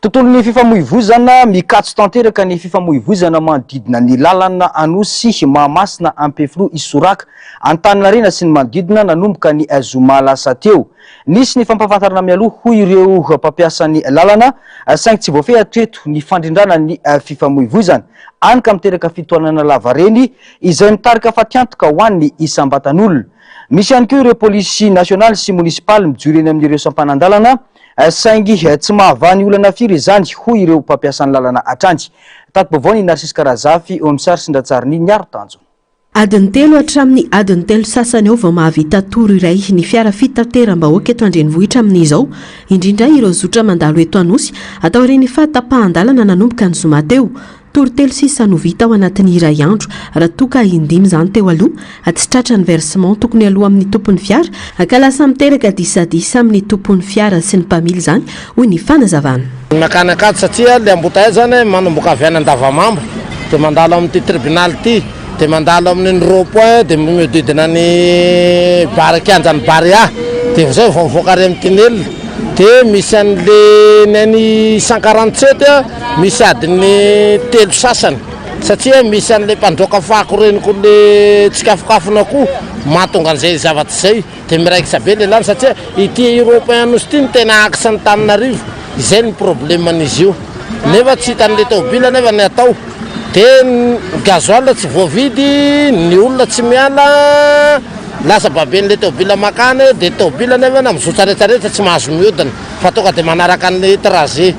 Tontolon'ny fifamoivoizana, mikatso tanteraka ny fifamoivoizana manodidina ny lalana Anosy, Mahamasina, Ampefiloha, Isoraka, Antaninarenina sy ny manodidina nanomboka ny zoma lasa teo. Nisy ny fampahafantarana mialoha hoy ireo mpampiasa ny lalana saingy tsy voafehy hatreto ny fandrindrana ny fifamoivoizana, any ka miteraka fitohanana lavareny izay mitarika fatiantoka ho an'ny isam-batan'olona. Misy ihany koa ireo polisy nasionaly sy monisipaly mijoro eny amin'ireo sampanan-dalana saingy tsy mahavaha ny olana firy izany hoy ireo mpampiasa ny lalana hatrany. Tati-baovao ny Narcisse Karazafy eo amin'ny sary sy Ndratsariny Niaro Tanjona. Adiny telo hatramin'ny adiny telo sasany eo vao mahavita tour iray ny fiara fitateram-bahoaka eto an-drenivohitra amin'izao, indrindra ireo zotra mandalo eto Anosy, taorian'ny fahatapahan-dalana nanomboka ny zoma teo. Tour telo sisa no vita ao anatin'ny iray andro, raha toa ka indimy izany teo aloha. Tsy tratra ny versement tokony aloa amin'ny tompon'ny fiara, ka lasa miteraka disadisa amin'ny tompon'ny fiara sy ny mpamily izany, hoy ny fanazavana. Mankany Ankatso satria le embouteillage zany manomboka avy any Andavamamba de mandalo amin'ity tribunal ity de mandalo amin'iny rond point de mihodidina ny bar kianjan'ny Barea de zay vao mivoaka ary amin'ny tunnel de misy an'le ny any cent quarante sept misy adiny telo sasany satria misy an'le mpandroaka fako reny koa le tsikafokafona koa mahatonga an'izay zavatra izay. Dia miraikitra be le lany satria ity européen Anosy ity no tena axe an'Antananarivo, izay no problème an'izy io. Nefa tsy hitan'le tôbila nefa ny atao. Dia ny gasoil tsy voavidy, ny olona tsy miala, lasa baben'le tôbila makany, dia tôbila nefa na mizotra retraretra tsy mahazo mihodina fa tonga dia manaraka an'le trajet.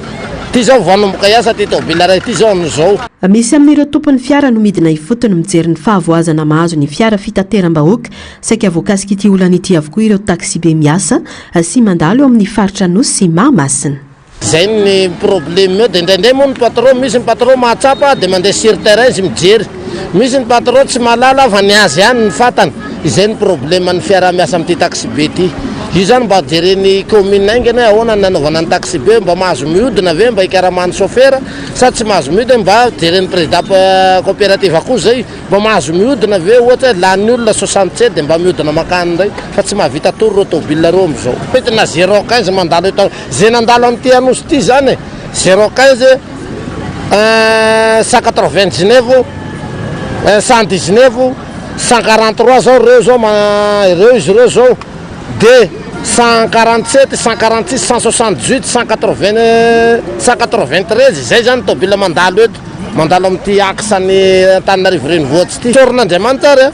Ity zao vao hanomboka hiasa ity tôbila iray ity zao amin'izao. Misy amin'ireo tompon'ny fiara no midina ifotony mijery ny fahavoazana mahazo ny fiara fitateram-bahoaka Saika voakasik'ity olana ity avokoa ireo taxibe miasa sy mandalo eo amin'ny faritra Anosy sy Mahamasina. Zay ny problème eo, de indraindray moa ny patron, misy ny patron mahatsapa de mandeha sur terrain izy mijery, misy ny patron tsy mahalala fa ny azy ihany ny fantany, izay ny problème ny fiaraha-miasa amin'ity taxibe ity. Io zany mba jeren'ny commune haingana hoe ahoana ny nanaovana ny taxibe, mba mahazo mihodina ve mba hikaraman'ny chauffeur sa tsy mahazo mihodina, mba jeren'ny président coopérative koa zay. Mba mahazo mihodina ve ohatra hoe lany olona 67 dia mba mihodina mankany indray fa tsy mahavita tour ireo tôbila ireo amin'izao. Mety na zéro quinze mandalo eto ze nandalo an'ity Anosy ity zany e, zéro quinze, un cent quatre vingt dix neuf, un cent dix neuf, cent quarante trois zao ireo zao ireo izy ireo zao de. 147, 146, 168, 180, 193, izay izany tôbila mandalo eto, mandalo amin'ity axe an'i Antananarivo renivohitra ity. Tsaorin'Andriamanitra ary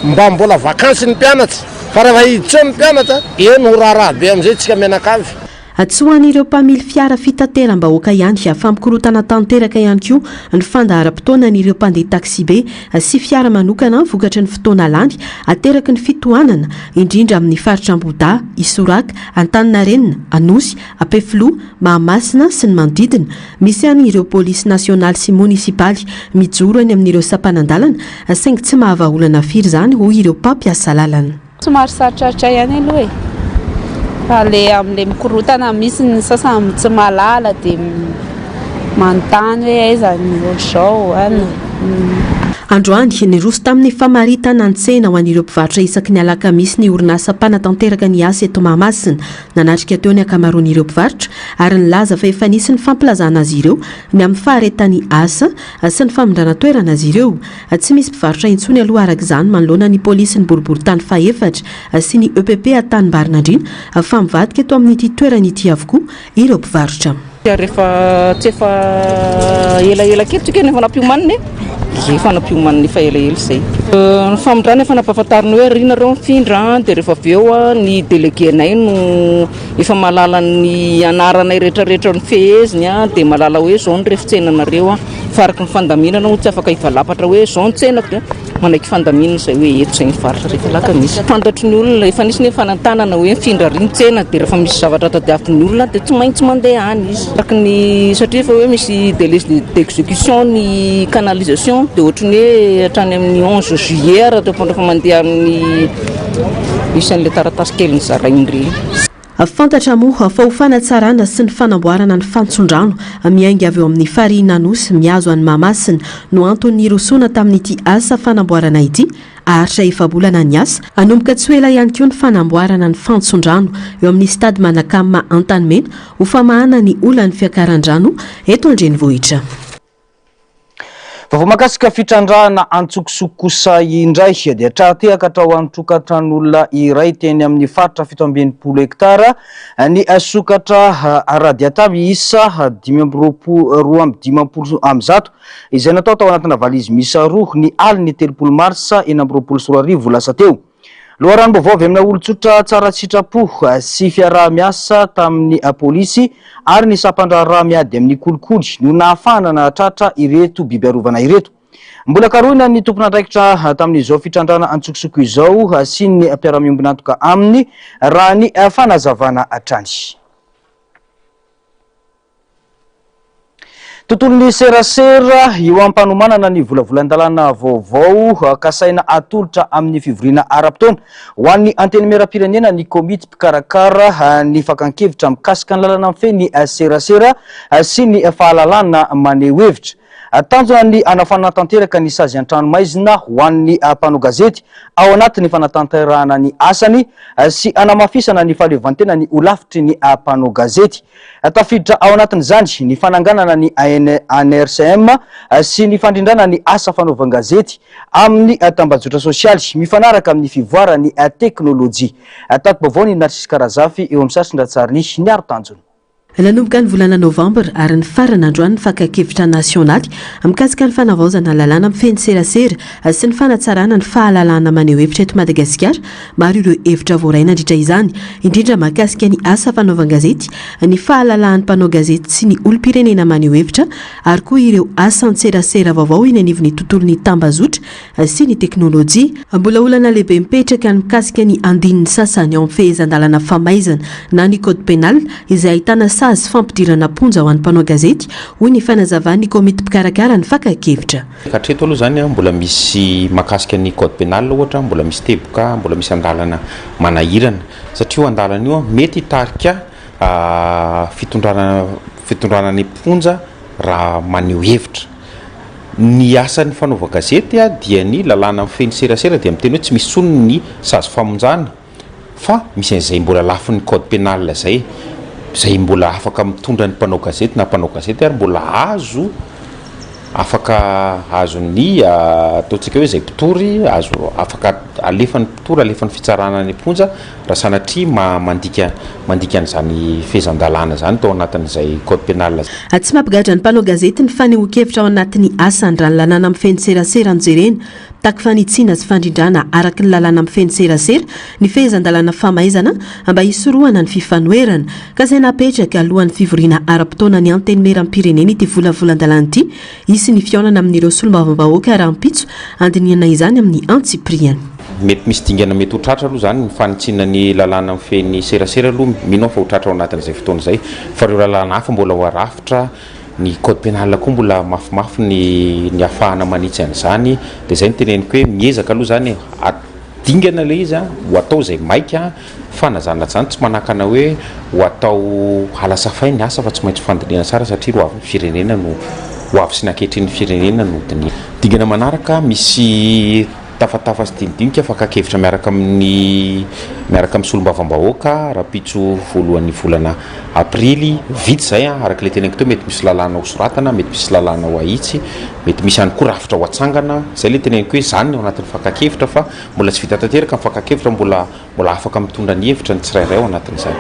mba mbola vakansy ny mpianatra, fa rehefa hiditra eo ny mpianatra, eo no ho raharaha be amin'izay tsika mianakavy. Tsy ho an'ireo mpamily fiara fitateram-bahoaka ihany fa mikorontana tanteraka ihany koa ny fandaharam-potoanan'ireo mpandeha taxibe sy fiara manokana vokatry ny fotoana lany ateraky ny fitohanana, indrindra amin'ny faritra Ambohidahy, Isoraka, Antaninarenina, Anosy, Ampefiloha, Mahamasina sy ny manodidina. Misy ihany ireo polisy nasionaly sy monisipaly mijoro eny amin'ireo sampanan-dalana saingy tsy mahavahaolana firy izany hoy ireo mpampiasa lalana. Somary sarotrarotra ihany aloha e! Fa le amle mikorontana misy ny sasany tsy mahalala de manontany hoe aiza ny ohatr'izao an. Androany, niroso tamin'ny famaritana ny tsena ho an'ireo mpivarotra isaky ny alakamisy ny orinasa mpanatanteraka ny asa eto Mahamasina. Nanatrika teo ny ankamaroan'ireo mpivarotra ary nilaza fa efa nisy ny fampilazana azy ireo ny amin'ny faharetan'ny asa sy ny famindrana toerana azy ireo. Tsy misy mpivarotra intsony aloha araka izany manoloana ny polisin'ny boriborintany fahefatra sy ny EPP Antanimbarinandriana fa mivadika eto amin'ity toerana ity avokoa ireo mpivarotra. Rehefa tsy efa elaela kely tsika no efa nampiomanina e! Efa nampiomanina efa elaela izay. Ny famindrana efa nampahafantarina hoe ary nareo mifindra an, dia rehefa avy eo ny délégué-nay no efa mahalala ny anaranay rehetrarehetra ny feheziny an, dia mahalala hoe izao ny refitsenanareo an. Fa araka ny fandaminana moa tsy afaka hivalapatra hoe izao ny tsenako dia manaiky fandaminana izay hoe eto izay ny faritra rehefa alakamisy. Fantatry ny olona, efa nisy ny fanantanana hoe mifindra ary ny tsena dia rehefa misy zavatra tadiavin'ny olona dia tsy maintsy mandeha any izy. Araka ny satria efa hoe misy délai d'exécution ny canalisation dia ohatry ny hoe hatrany amin'ny 11 juillet ary rehefa mandeha amin'ny misy an'ilay taratasy kely nozarainy ireny. Fantatra moa fa ho fanatsarana sy ny fanamboarana ny fantson-drano miainga avy eo amin'ny farihin'Anosy mihazo an'i Mahamasina no antony nirosoana tamin'ity asa fanamboarana ity. Haharitra efa-bolana ny asa. Hanomboka tsy ho ela ihany koa ny fanamboarana ny fantson-drano eo amin'ny Stade Manakama Antanimena ho famahana ny olan'ny fiakaran-drano eto an-drenivohitra. Vaovao mahakasika fitrandrahana antsokosoko kosa indray dia tra-tehaka tao an-tokantran'olona iray teny amin'ny faritra 67 hektara ny sokatra radiata miisa 25 152 izay natao tao anatina valizy miisa roa ny alin'ny 30 marsa 2026 lasa teo. Loharanom-baovao avy amina olon-tsotra tsara sitrapo sy fiaraha-miasa tamin'ny polisy ary ny sampan-draharaha miady amin'ny kolikoly no nahafahana nahatratra ireto biby arovana ireto. Mbola karohina ny tompon'andraikitra tamin'izao fitrandrahana antsokosoko izao sy ny mpiara-miombon'antoka aminy raha ny fanazavana hatrany. Tontolon'ny serasera, eo am-panomanana ny volavolan-dalàna vaovao kasaina atolotra amin'ny fivoriana ara-potoana ho an'ny Antenimierampirenena ny komity mpikarakara ny fakan-kevitra mikasika ny lalana mifehy ny serasera sy ny fahalalana maneho hevitra. Tanjona ny hanafanana tanteraka ny sazy an-tranomaizina ho an'ny mpanao gazety ao anatin'ny fanatanterahana ny asany sy hanamafisana ny fahaleovantenan'ny holafitry ny mpanao gazety. Tafiditra ao anatin'izany ny fananganana ny ANRCM sy ny fandrindrana ny asa fanaovan-gazety amin'ny tambajotra sosialy mifanaraka amin'ny fivoaran'ny teknolojia. Tati-baovao ny Narcisse Karazafy eo amin'ny sasin-dRatsariny Niaro Tanjona. Nanomboka ny volana novambra ary nifarana androany ny fakan-kevitra nasionaly mikasika ny fanavaozana ny lalàna mifehy ny serasera sy ny fanatsarana ny fahalalahana maneho hevitra eto Madagasikara. Maro ireo hevitra voaray nandritra izany, indrindra mahakasika ny asa fanaovan-gazety, ny fahalalahan'ny mpanao gazety sy ny olom-pirenena maneho hevitra ary koa ireo asan-tserasera vaovao eny anivon'ny tontolon'ny tambazotra sy ny teknolojia. Mbola olana lehibe mipetraka ny mikasika ny andininy sasany ao amin'ny fehezan-dalàna famaizana na ny code pénal izay ahitana sazy fampidirana am-ponja ho an'ny mpanao gazety, hoy ny fanazavan'ny komity mpikarakara ny fakan-kevitra. Hatreto aloha izany mbola misy mahakasika ny code pénal ohatra, mbola misy teboka, mbola misy andalana manahirana satria io andalana io mety hitarika fitondrana fitondrana any am-ponja raha maneho hevitra. Ny asan'ny fanaovan-gazety dia ny lalàna mifehy ny serasera dia miteny hoe tsy misy intsony ny sazy famonjana. Fa misy an'izay mbola lafiny code pénal izay, izay mbola afaka mitondra ny mpanao gazety na mpanao gazety ary mbola azo Afaka azon'ny ataontsika hoe izay mpitory azo afaka alefan'ny mpitory alefan'ny fitsarana any am-ponja raha sanatria mandika mandika an'izany fehezan-dalàna izany tao anatin'izay code pénal. Tsy mampigadra ny mpanao gazety ny fanehoan-kevitra ao anatin'ny asany raha ny lalàna mifehy ny serasera no jerena. Mitaky fanitsiana sy fandrindrana araka ny lalàna mifehy ny serasera ny fehezan-dalàna famaizana mba hisorohana ny fifanoherana. Kasaina hapetraka alohan'ny fivoriana ara-potoana ny Antenimierampirenena ity volavolan-dalàna ity. Hisy ny fihaonana amin'ireo solombavambahoaka rahampitso handinihana izany amin'ny antsipiriany. Mety misy dingana mety ho tratra aloha izany ny fanitsiana ny lalàna mifehy ny serasera aloha, mino aho fa ho tratra ao anatin'izay fotoana izay fa ireo lalàna hafa mbola ho arafitra. Ny code pénal koa mbola mafimafy ny ny ahafahana manitsy an'izany, dia izay no teneniko hoe miezaka aloha izany e, dingana ilay izy an, ho atao izay maika, fa na izany na izany tsy manakana hoe ho atao halasafay ny asa fa tsy maintsy fandinihana tsara satria ho avin'ny firenena no ho avy sy ny ankehitrinin'ny firenena no dinihina. Dingana manaraka, misy Tafatafa sy dinidinika, fakan-kevitra miaraka amin'ny miaraka amin'ny solombavambahoaka rahampitso voalohan'ny volana aprily. Vita izay an, araka ilay teneniko teo, mety misy lalàna ho soratana, mety misy lalàna ho ahitsy, mety misy ihany koa rafitra ho atsangana. Izay ilay teneniko hoe izany ny ao anatin'ny fakan-kevitra fa mbola tsy vita tanteraka ny fakan-kevitra, mbola Mbola afaka mitondra ny hevitra ny tsirairay ao anatin'izany.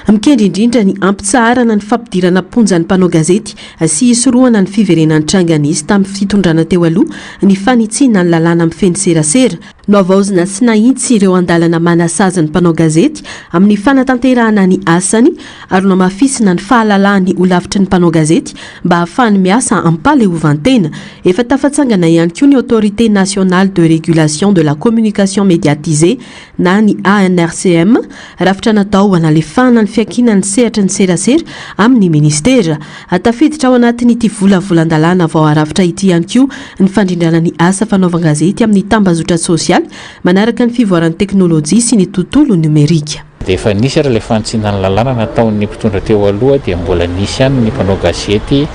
Mikendry indrindra ny hampitsaharana ny fampidirana am-ponja ny mpanao gazety sy hisorohana ny fiverenan'ny tranga nisy tamin'ny fitondrana teo aloha ny fanitsiana ny lalàna mifehy ny serasera. Nohavaozina sy nahitsy ireo andalana manasazy ny mpanao gazety amin'ny fanatanterahana ny asany ary nohamafisina ny fahalalahan'ny holafitry ny mpanao gazety mba hahafahany miasa am-pahaleovantena. Efa tafatsangana ihany koa ny Autorité nationale de régulation de la communication médiatisée na ny ANRCM, rafitra natao hanalefahana ny fiankinan'ny sehatry ny serasera amin'ny minisitera. Tafiditra ao anatin'ity volavolan-dalàna vao harafitra ity ihany koa ny fandrindrana ny asa fanaovan-gazety amin'ny tambazotra sosialy manaraka ny fivoaran'ny teknolojia sy ny tontolo nomerika. Dia efa nisy ary ilay fanitsiana ny lalàna nataon'ny mpitondra teo aloha dia mbola nisy ihany ny mpanao gazety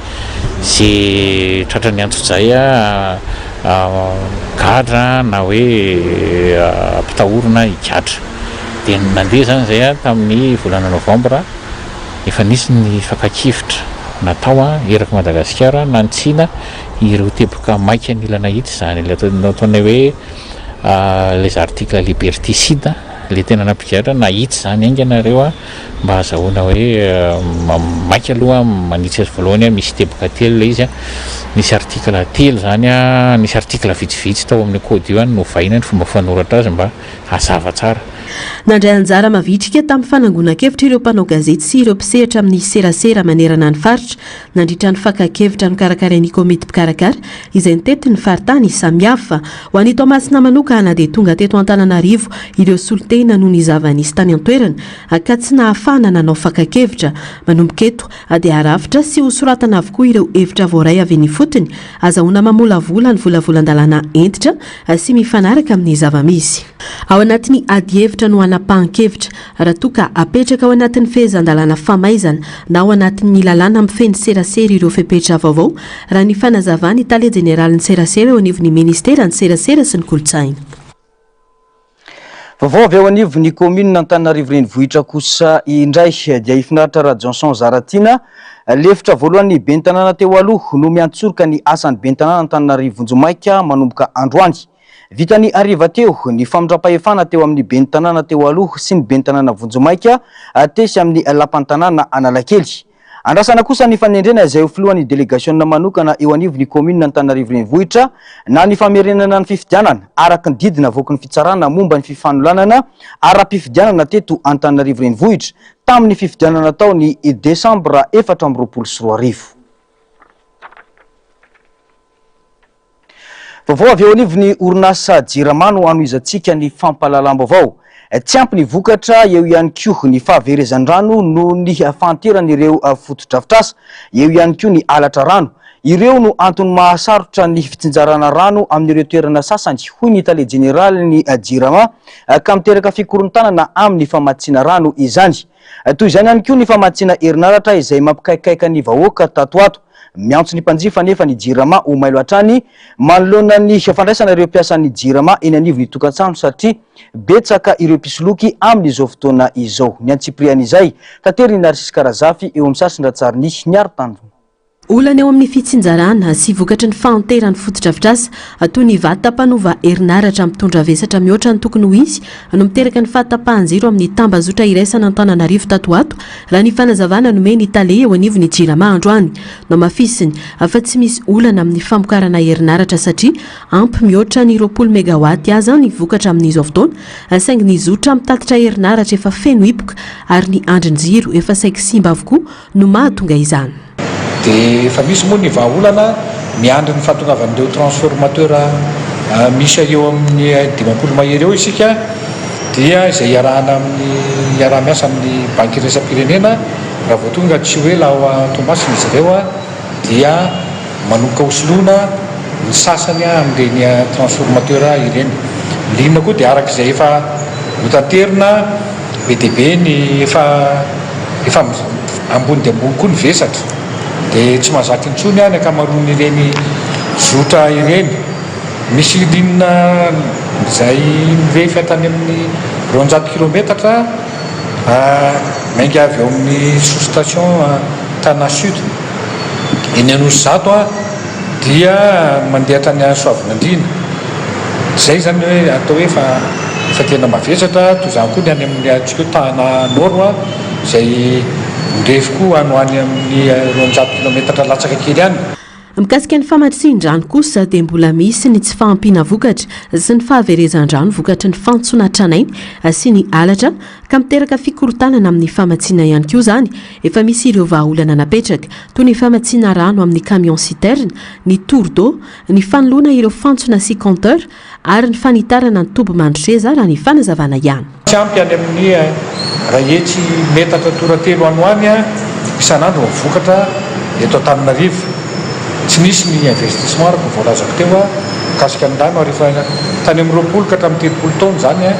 ze tratran'ny antsojay gadra na hoe ampitahorina higadra. Dia nandeha izany izay tamin'ny volana novambra, efa nisy ny fakan-kevitra natao eraky Madagasikara nanitsiana ireo teboka maika nila nahitsy izany ilay ataonay hoe les articles liberticides. Le tena nampigadra nahitsy zany haingana reo a mba azahoana hoe maika aloha manitsy azy voalohany a misy teboka telo le izy a nisy article telo zany a nisy article vitsivitsy tao amin'io code io any novaina ny fomba fanoratra azy mba hazava tsara. Nandray anjara mavitrika tamin'ny fanangonan-kevitra ireo mpanao gazety sy ireo mpisehatra amin'ny serasera manerana ny faritra nandritra ny fakan-kevitra nokarakarain'ny komity mpikarakara izay nitety ny faritany samihafa. Ho an'i Toamasina manokana dia tonga teto Antananarivo ireo solontena noho ny zava-nisy tany an-toerana ka tsy nahafahana nanao fakan-kevitra. Manomboka eto dia harafitra sy hosoratana avokoa ireo hevitra voaray avy eny ifotony azahoana mamolavola ny volavolan-dalàna hentitra sy mifanaraka amin'ny zava-misy. Ao anatin'ny adihevitra no hanapahan-kevitra Raha toa ka apetraka ao anatin'ny fehezan-dalàna famaizana na ao anatin'ny lalàna mifehy ny serasera ireo fepetra vaovao, raha ny fanazavan'ny tale jeneralin'ny serasera eo anivon'ny ministeran'ny serasera sy ny kolontsaina. Vaovao avy ao anivon'ny kaominina Antananarivo Renivohitra kosa indray dia i Finaritra Rajohnson Zaratiana, lefitra voalohan'ny ben'ny tanàna teo aloha no miantsoroka ny asan'ny ben'ny tanàna Antananarivo vonjimaika manomboka androany. Vita ny hariva teo ny famindram-pahefana teo amin'ny ben'ny tanàna teo aloha sy ny ben'ny tanàna vonjimaika tesy amin'ny lapan'ny tanàna Analakely. Andrasana kosa ny fanendrena izay ho filohan'ny delegasiona manokana eo anivon'ny kaominina Antananarivo Renivohitra na ny famerenana ny fifidianana araka ny didy navoaky ny fitsarana momba ny fifanolanana ara-pifidianana teto Antananarivo Renivohitra tamin'ny fifidianana natao ny desambra 2024. Vaovao avy eo anivon'ny orinasa Jirama no hanohizantsika ny fampahalalam-baovao. Tsy ampy ny vokatra, eo ihany koa ny fahaverezan-drano noho ny fahanteran'ireo fotodrafitrasa, eo ihany koa ny halatra rano. Ireo no antony mahasarotra ny fitsinjarana rano amin'ireo toerana sasany, hoy ny tale jeneralin'ny Jirama, ka miteraka fikorontanana amin'ny famatsiana rano izany. Toy izany ihany koa ny famatsiana herinaratra izay mampikaikaika ny vahoaka tato ho ato. Miantso ny mpanjifa anefa ny Jirama ho mailo hatrany manoloana ny fandraisana ireo mpiasan'ny Jirama eny anivon'ny tokantrano satria betsaka ireo mpisoloky amin'izao fotoana izao. Ny antsipirian'izay, taterin'i Narcisque Razafy eo amin'ny sary sy ny ratsarin'i Niaro Tanjona. Olana eo amin'ny fitsinjarana sy vokatry ny fahanteran'ny fotodrafitrasa toy ny vata mpanova herinaratra mitondra vesatra mihoatra ny tokony ho izy no miteraka ny fahatapahan-jiro amin'ny tambazotra iraisan'Antananarivo tato ho ato, raha ny fanazavana nomen'ny tale eo anivon'ny Jirama androany. Nohamafisiny fa tsy misy olana amin'ny famokarana herinaratra satria ampy mihoatra ny 20 megawatt aza ny vokatra amin'izao fotoana saingy ny zotra mitatitra herinaratra efa feno hipoka ary ny andrin-jiro efa saiky simba avokoa no mahatonga izany. Dia efa misy moa ny vahaolana miandry ny fahatongavan'ireo transformateur miisa eo amin'ny 50 mahery eo isika dia izay iarahana amin'ny iaraha-miasa amin'ny banky iraisam-pirenena raha vao tonga tsy ho ela ao Toamasina izy ireo dia manomboka hosoloina ny sasany amin'ireny transformateur ireny. Ny ligne koa dia araka izay efa notanterina Be dia be ny efa efa ambony dia ambony koa ny vesatra dia tsy mahazaka intsony ny ankamaroan'ireny zotra ireny. Misy ligne izay mirefy hatrany amin'ny 200 kilometatra miainga avy eo amin'ny sous station Tana Sud eny Anosizato dia mandeha hatrany Soavinandriana. Izay izany hoe atao hoe efa efa tena mavesatra, toy izany koa ny any amin'ny antsika hoe Tana Nord izay mirefy koa any ho any amin'ny 200 kilometatra latsaka kely any. Mikasika ny famatsian-drano kosa dia mbola misy ny tsy fahampiana vokatra sy ny fahaverezan-drano vokatry ny fantsona tranainy sy ny halatra ka miteraka fikorontanana amin'ny famatsiana ihany koa izany. Efa misy ireo vahaolana napetraka toy ny famatsiana rano amin'ny camion citerne, ny tour d'eau, ny fanoloana ireo fantsona sy compteur ary ny fanitarana ny toby Mandroseza raha ny fanazavana ihany. Tsy ampy any amin'ny iray hetsy metatra toratelo any ho any isan'andro ny vokatra eto Antananarivo. Tsy nisy ny investissement araka ny voalazako teo mikasika ny rano ary efa tany amin'ny 20 ka hatramin'ny 30 taona izany ny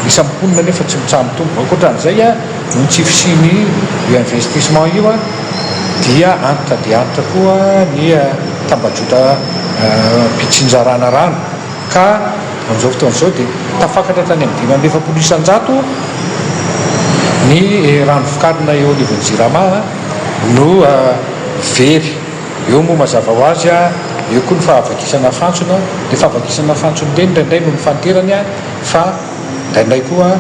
isan'ny mponina nefa tsy mitsaha-mitombo. Ankoatran'izay noho ny tsy fisian'io investissement io dia antitra dia antitra koa ny tambajotra mpitsinjarana rano ka amin'izao fotoana izao dia tafakatra hatrany amin'ny 45% ny rano vokarina eo anivon'ny Jirama no very. Eo moa mazava ho azy eo koa ny fahavakisana fantsona, ilay fahavakisana fantsona ireny indraindray noho ny fahanterany fa indraindray koa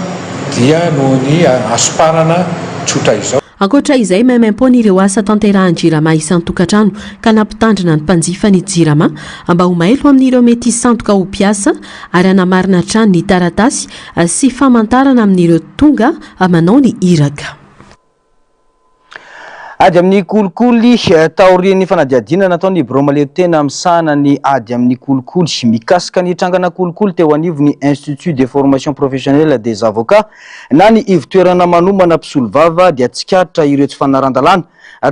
dia noho ny hasomparana tsotra izao. Ankoatra izay, maimaimpoana ireo asa tanterahan'ny Jirama isan-tokantrano ka nampitandrina ny mpanjifa ny Jirama mba ho mailo amin'ireo mety hisandoka ho mpiasa ary hanamarina hatrany ny taratasy sy famantarana amin'ireo tonga manao ny iraka. Ady amin'ny kolikoly, Taorian'ny fanadihadiana nataon'ny birao mahaleotena misahana ny ady amin'ny kolikoly mikasika ny trangana kolikoly teo anivon'ny Institut de formation professionnelle des avocats na ny ivon-toerana manomana mpisolovava dia tsikaritra ireo tsy fanaran-dalàna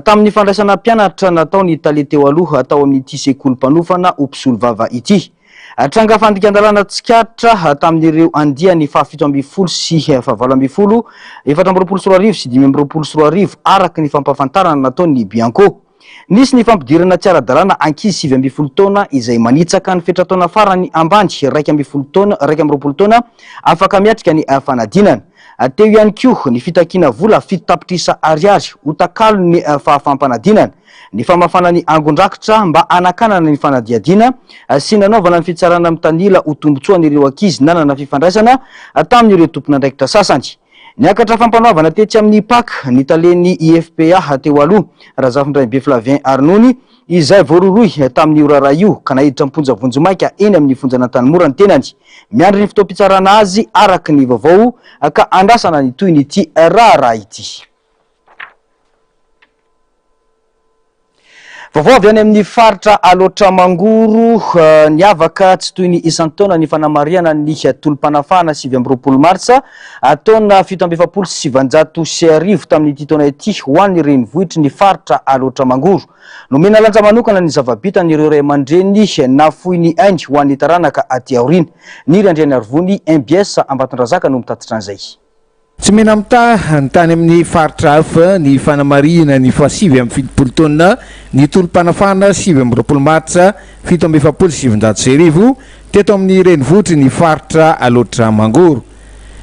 tamin'ny fandraisana mpianatra nataon'ny tale teo aloha tao amin'ity sekoly mpanofana ho mpisolovava ity. Tranga fandikan-dalàna tsikaritra tamin'ireo andiany faha-17 sy faha-18, 2024 sy 2025 araka ny fampahafantarana nataon'ny Bianco. Nisy ny fampidirana tsy ara-dalàna ankizy 19 taona izay manitsaka ny fetran-taona farany ambany 11 taona, 21 taona afaka miatrika ny fanadinana. Teo ihany koa ny fitakiana vola fito tapitrisa ariary ho takalon'ny fahafaham-panadinana, ny famafana ny angon-drakitra mba hanakanana ny fanadihadiana sy nanaovana ny fitsarana mitanila ho tombontsoan'ireo ankizy nanana fifandraisana tamin'ireo tompon'andraikitra sasany. Niakatra fampanoavana tetsy amin'ny Pac ny talen'ny IFPA teo aloha, Razafindraibe Flavien Arnony, izay voarohirohy tamin'io raharaha io ka naiditra am-ponja vonjimaika eny amin'ny fonjan'Antanimora ny tenany. Miandry ny fotoam-pitsarana azy araka ny vaovao ka andrasana ny tohin'ity raharaha ity. Vaovao avy any amin'ny faritra Alaotra Mangoro, niavaka tsy toy ny isan-taona ny fanamarihana ny tolom-panafahana 29 martsa taona 1947 tamin'ity taona ity ho an'ny renivohitry ny faritra Alaotra Mangoro. Nomena lanja manokana ny zava-bitan'ireo ray aman-dreny nafoy ny ainy ho an'ny taranaka aty aoriana. Niry Andrianarivony, MBS Ambatondrazaka no mitatitra an'izay. Tsy mena-mitaha ny tany amin'ny faritra hafa ny fanamarihina ny fahasivy amby 70 taona ny tolom-panafahana 29 martsa 1947 teto amin'ny renivohitry ny faritra Alaotra Mangoro.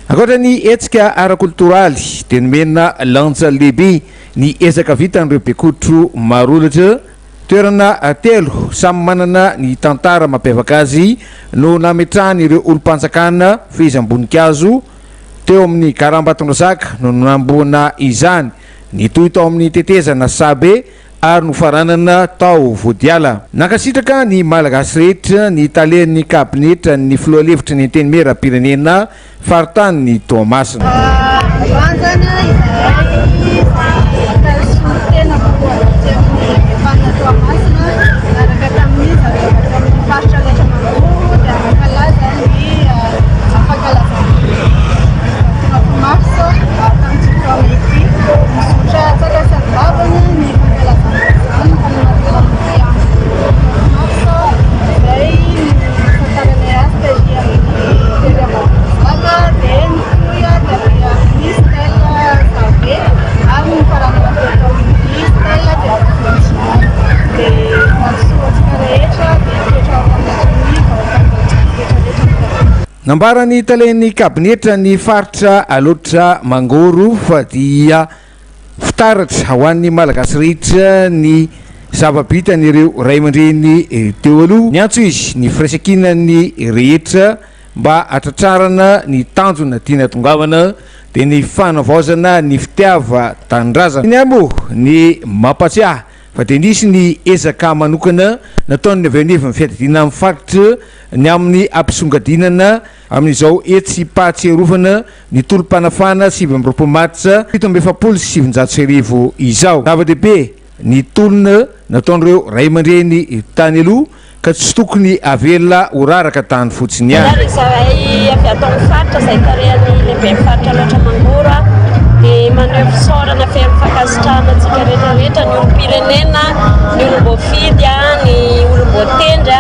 Ankoatra ny hetsika ara-koltoraly dia nomena lanja lehibe ny ezaka vitan'ireo bekotro marolatra. Toerana telo samy manana ny tantara mampiavaka azy no nametrahan'ireo olom-panjakana fehezam-boninkazo teo amin'ny gara Ambatondrazaka no nanamboana izany. Nitohy tao amin'ny tetezana Sahabe ary nofaranana tao Vodiala. Nankasitraka ny Malagasy rehetra ny talen'ny kabinetran'ny filoha lefitry ny Antenimierampirenena faritanin'i Toamasina. Androany zany izahay izay solontena voalohany aty amin'ny faritra Toamasina niaraka tamin'ny zareo avy aty amin'ny faritra Alaotra Mangoro dia nankalaza ny fankalazana ny 29 mars tamin'ity taona ity. Mizotra tsara sy an-davana ny fankalazana izany fanamarihana ny andro 29 mars izay nifantaranay azy tery amin'ny tery Ambatonazaka dia nitohy taty amin'ny stèle Sahabe ary nifaranana teto amin'ny stèle teto Dia mirary soa antsika rehetra dia hitoetra ao anatin'ny vahoaka rehetra rehetra. Nambaran'ny talen'ny kabinetra ny faritra Alaotra Mangoro fa dia fitaratra ho an'ny Malagasy rehetra ny zava-bitan'ireo ray aman-dreny teo aloha. Niantso izy ny firaisankinan'ny rehetra mba hatratrarana ny tanjona tiana hatongavana dia ny fanavaozana ny fitiavan-tanindrazana. Iny ihany moa ny mampatsiahy fa dia nisy ny ezaka manokana nataon'ny avy eo anivon'ny fiadidiana amin'ny faritra ny amin'ny hampisongadinana amin'izao hetsi-pahatsiarovana ny tolom-panafahana 29 martsa 1947 izao. Zava-dehibe ny tolona nataon'ireo ray aman-dreny tany aloha ka tsy tokony avela ho raraka tany fotsiny ihany. Ary izahay avy ato amin'ny faritra izay tarihan'ny lehiben'ny faritra Alaotra Mangoro dia maneho fisaorana feno fankasitrahana antsika rehetra rehetra, ny olom-pirenena, ny olom-boafidy, ny olom-boatendry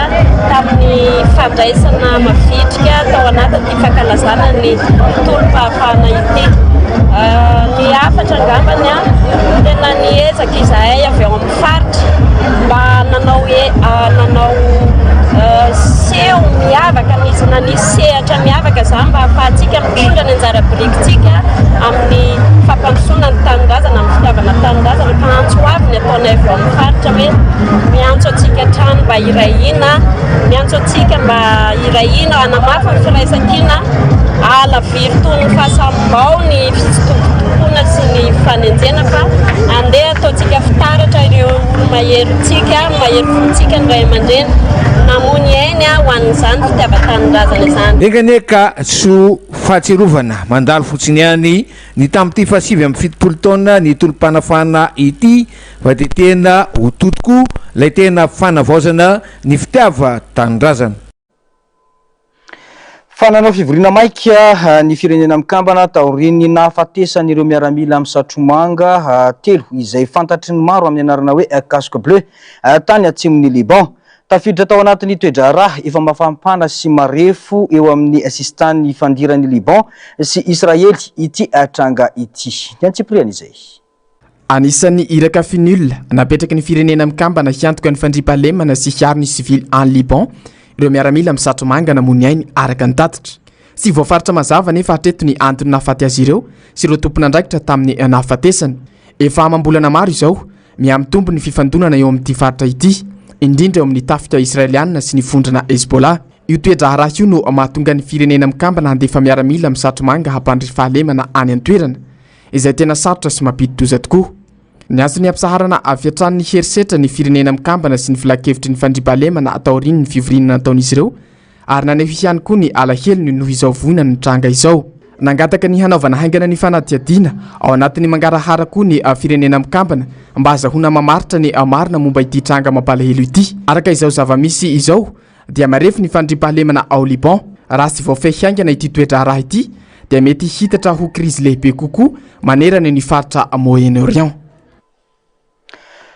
tamin'ny fandraisana mavitrika tao anatin'ity fankalazana ny tolom-pahafahana ity. Ny hafatra angambany, tena niezaka izahay avy ao amin'ny faritra mba nanao nanao seho miavaka nisy nanisy sehatra miavaka izany mba hahafahantsika mitondra ny anjara birikintsika amin'ny fampandrosoana ny tanindrazana amin'ny fitiavana tanindrazana ka antso avy ny ataonay avy ao amin'ny faritra hoe miantso antsika hatrany mba hiray hina miantso antsika mba hiray hina hanamafy ny firaisankina hahalaviro toy ny fahasamibao ny fitsitokotokoana sy ny fanenjena fa andeha Ataontsika fitaratra ireo olo-maherintsika, mahery fontsika ny ray aman-dreny namoy ny ainy ho an'izany fitiavan-tanindrazana izany. Enga anie ka tsy ho fahatsiarovana mandalo fotsiny ihany ny tamin'ity faha-79 taona ny tolom-panafahana ity fa dia tena ho to tokoa ilay tena fanavaozana ny fitiavan-tanindrazana. Fa nanao fivoriana maika ny Firenena Mikambana taorian'ny nahafatesan'ireo miaramila misatromanga telo izay fantatry ny maro amin'ny anarana hoe Casque Bleu tany atsimon'i Liban. Tafiditra tao anatin'ny toe-draharaha efa mafampana sy marefo eo amin'ny sisintany ifandiran'i Liban sy Israely ity tranga ity. Ny antsipiriany izay. Anisan'ny iraka FNUL napetraky ny Firenena Mikambana hiantoka ny fandriampahalemana sy hiaro ny sivily any Liban ireo miaramila misatro-manga namoy ny ainy araka ny tatitra. Tsy voafaritra mazava anefa hatreto ny antony nahafaty azy ireo sy ireo tompon'andraikitra tamin'ny nahafatesany. Efa amam-bolana maro izao, mihamitombo ny fifandonana eo amin'ity faritra ity, indrindra eo amin'ny tafika Israelianina sy ny vondrona Hezbollah. Io toe-draharaha io no mahatonga ny Firenena Mikambana handefa miaramila misatro-manga hampandry fahalemana any an-toerana. izay tena sarotra sy mampidi-doza tokoa. Niantso ny hampisaharana avy hatrany ny herisetra ny Firenena Mikambana sy ny Filankevitry ny Fandriampahalemana taorian'ny fivoriana nataon'izy ireo ary naneho ihany koa ny alahelony noho izao voina nitranga izao. Nangataka ny hanaovana haingana ny fanadihadiana ao anatin'ny mangarahara koa ny Firenena Mikambana mba hazahoana mamaritra ny marina momba ity tranga mampalahelo ity. Araka izao zava-misy izao, dia marefo ny fandriampahalemana ao Liban. Raha tsy voafehy haingana ity toe-draharaha ity dia mety hiitatra ho krizy lehibe kokoa manerana ny faritra Moyen-Orient.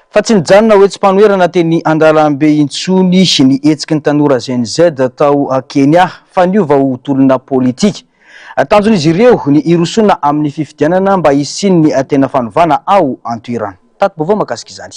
Fa tsy nijanona ho hetsi-panoherana teny an-dalambe intsony ny hetsiky ny tanora Gen Z tao Kenya fa niova ho tolona politika. Tanjon'izy ireo ny hirosoana amin'ny fifidianana mba hisian'ny tena fanovana ao an-toerana. Tati-baovao mahakasika izany.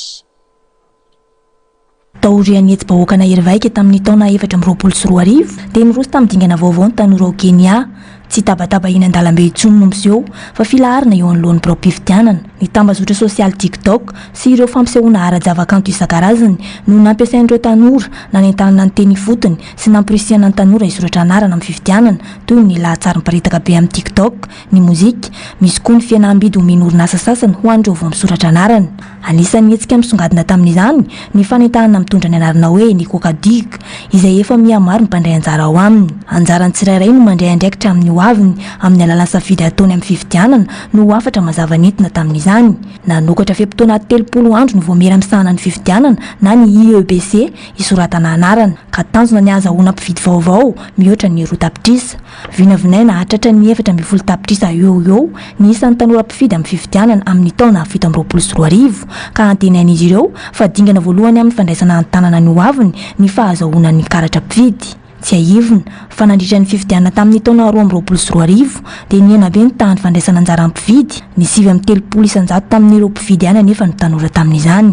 Taorian'ny hetsi-bahoaka nahery vaika tamin'ny taona 2024 dia niroso tamin'ny dingana vaovao ny tanora ao Kenya. Tsy tabataba eny an-dalambe intsony no miseho fa filaharana eo anoloan'ny biraom-pifidianana. Ny tambazotra sosialy TikTok sy ireo fampisehoana ara-javakanto isan-karazany no nampiasain'ireo tanora nanentanana ny teny ifotony sy namporisihana ny tanora hisoratra anarana amin'ny fifidianana toy ny lahatsary miparitaka be amin'ny TikTok, ny mozika, misy koa ny fihenam-bidy omen'ny orinasa sasany ho an'ireo vao misoratra anarana. Anisan'ny hetsika misongadina tamin'izany ny fanentanana mitondra ny anarana hoe ny Coca-Dig, izay efa miha-maro ny mpandray anjara ao aminy. Anjaran'ny tsirairay no mandray andraikitra amin'ny hoaviny amin'ny alalan'ny safidy ataony amin'ny fifidianana no hafatra mazava nentina tamin'izany. Nanokatra fe-potoana 30 andro ny Vaomiera misahana ny fifidianana na ny IEBC hisoratana anarana, ka tanjona ny hahazahoana mpifidy vaovao mihoatra ny 2 tapitrisa. Vinavinaina hahatratra ny 14 tapitrisa eo ho eo ny isan'ny tanora mpifidy amin'ny fifidianana amin'ny taona 2027, ka antenain'izy ireo fa dingana voalohany amin'ny fandraisana an-tanana ny hoaviny ny fahazahoana ny karatra mpifidy. Tsiahivina fa nandritra ny fifidianana tamin'ny taona 2022 dia nihena be ny tahan'ny fandraisana anjara mpifidy, ny 39% tamin'ireo mpifidy ihany anefa no tanora tamin'izany.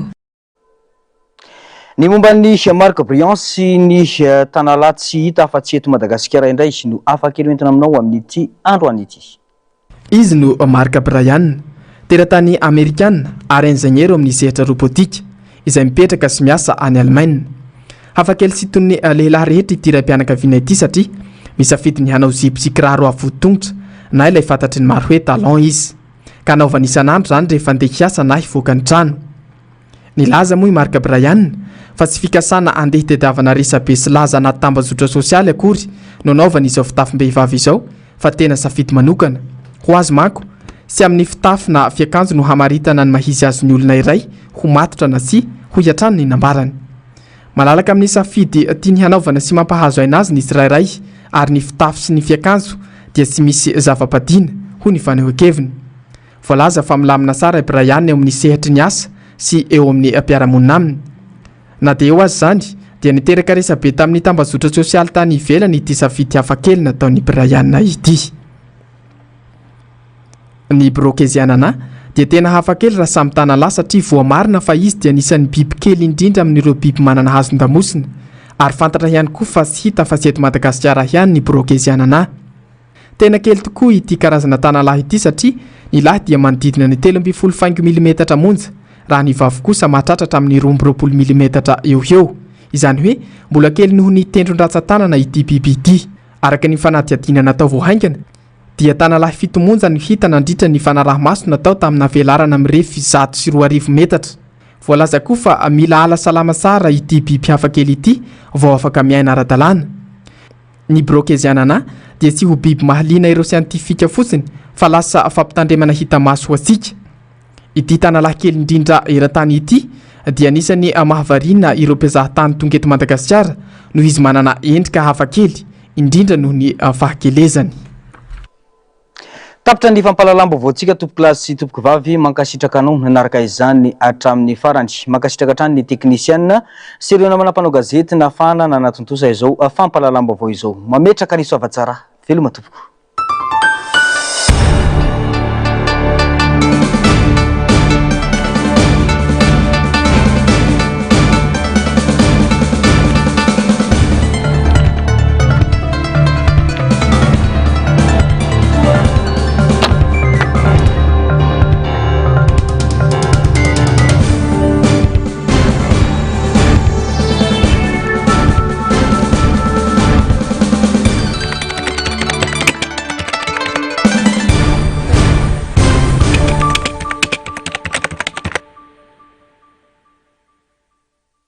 Ny momba an'i Marc Briand sy ny Tanala tsy hita afa-tsy eto Madagasikara indray no hafa kely hoentina aminao amin'ity androany ity. Izy no Mark Bryan, teratany Amerikana ary injeniera eo amin'ny sehatra robotika, izay mipetraka sy miasa any Alemaina. Hafakely sy toy ny lehilahy rehetra ity raim-pianakaviana ity satria misafidy ny hanao zipo sy kiraro avo tongotra na ilay fantatry ny maro hoe talon izy, ka anaovany isan'andro izany rehefa andeha hiasa na hivoaka ny trano. Nilaza moa i Mark Bryan fa tsy fikasana handeha hitadiavana resabe sy laza anaty tambajotra sosialy akory no anaovany izao fitafim-behivavy izao fa tena safidy manokana. Ho azy manko, tsy amin'ny fitafy na fiakanjo no hamaritana ny maha-izy azy ny olona iray ho matotra na tsia, hoy hatrany ny nambarany. Malalaka amin'ny safidy tiany hanaovana sy mampahazo aina azy ny tsirairay ary ny fitafy sy ny fiakanjo dia tsy misy zava-padiana, hoy ny fanehoan-keviny. Voalaza fa milamina tsara i Brian eo amin'ny sehatry ny asa sy eo amin'ny mpiara-monina aminy. Na dia eo aza izany, dia niteraka resabe tamin'ny tambajotra sosialy tany ivelany ity safidy hafakely nataon'i Brian ity. Ny Brookesia nana dia tena hafakely raha samy tanalahy satria voamarina fa izy dia anisan'ny biby kely indrindra amin'ireo biby manana hazon-damosina ary fantatra ihany koa fa tsy hita afa-tsy eto Madagasikara ihany ny Brookesia nana. Tena kely tokoa ity karazana tanalahy ity satria ny lahy dia manodidina ny 13 faingo milimetatra monja raha ny vavy kosa mahatratra hatramin'ny 22 milimetatra eo ho eo. Izany hoe mbola kely noho ny tendron-dratsan-tanana ity biby ity. Araka ny fanadihadiana natao vao haingana dia tanalahy fito monja no hita nandritra ny fanaraha-maso natao tamina velarana mirefy 2100 metatra. Voalaza koa fa mila ala salama tsara ity biby hafakely ity vao afaka miaina ara-dalàna. Ny Brookesia nana dia tsy ho biby mahaliana ireo siantifika fotsiny fa lasa fampitandremana hita maso ho antsika. Ity tanalahy kely indrindra eran-tany ity dia anisan'ny mahavariana ireo mpizahatany tonga eto Madagasikara noho izy manana endrika hafakely, indrindra noho ny fahakelezany. Tapitra ny fampahalalam-baovaontsika tompokolahy sy tompokovavy, mankasitraka anao nanaraka izany hatramin'ny farany. Mankasitraka hatrany ny teknisiana sy ireo namana mpanao gazety nahafahana nanatontosa izao fampahalalam-baovao izao. Mametraka ny soavatsara. Veloma tompoko.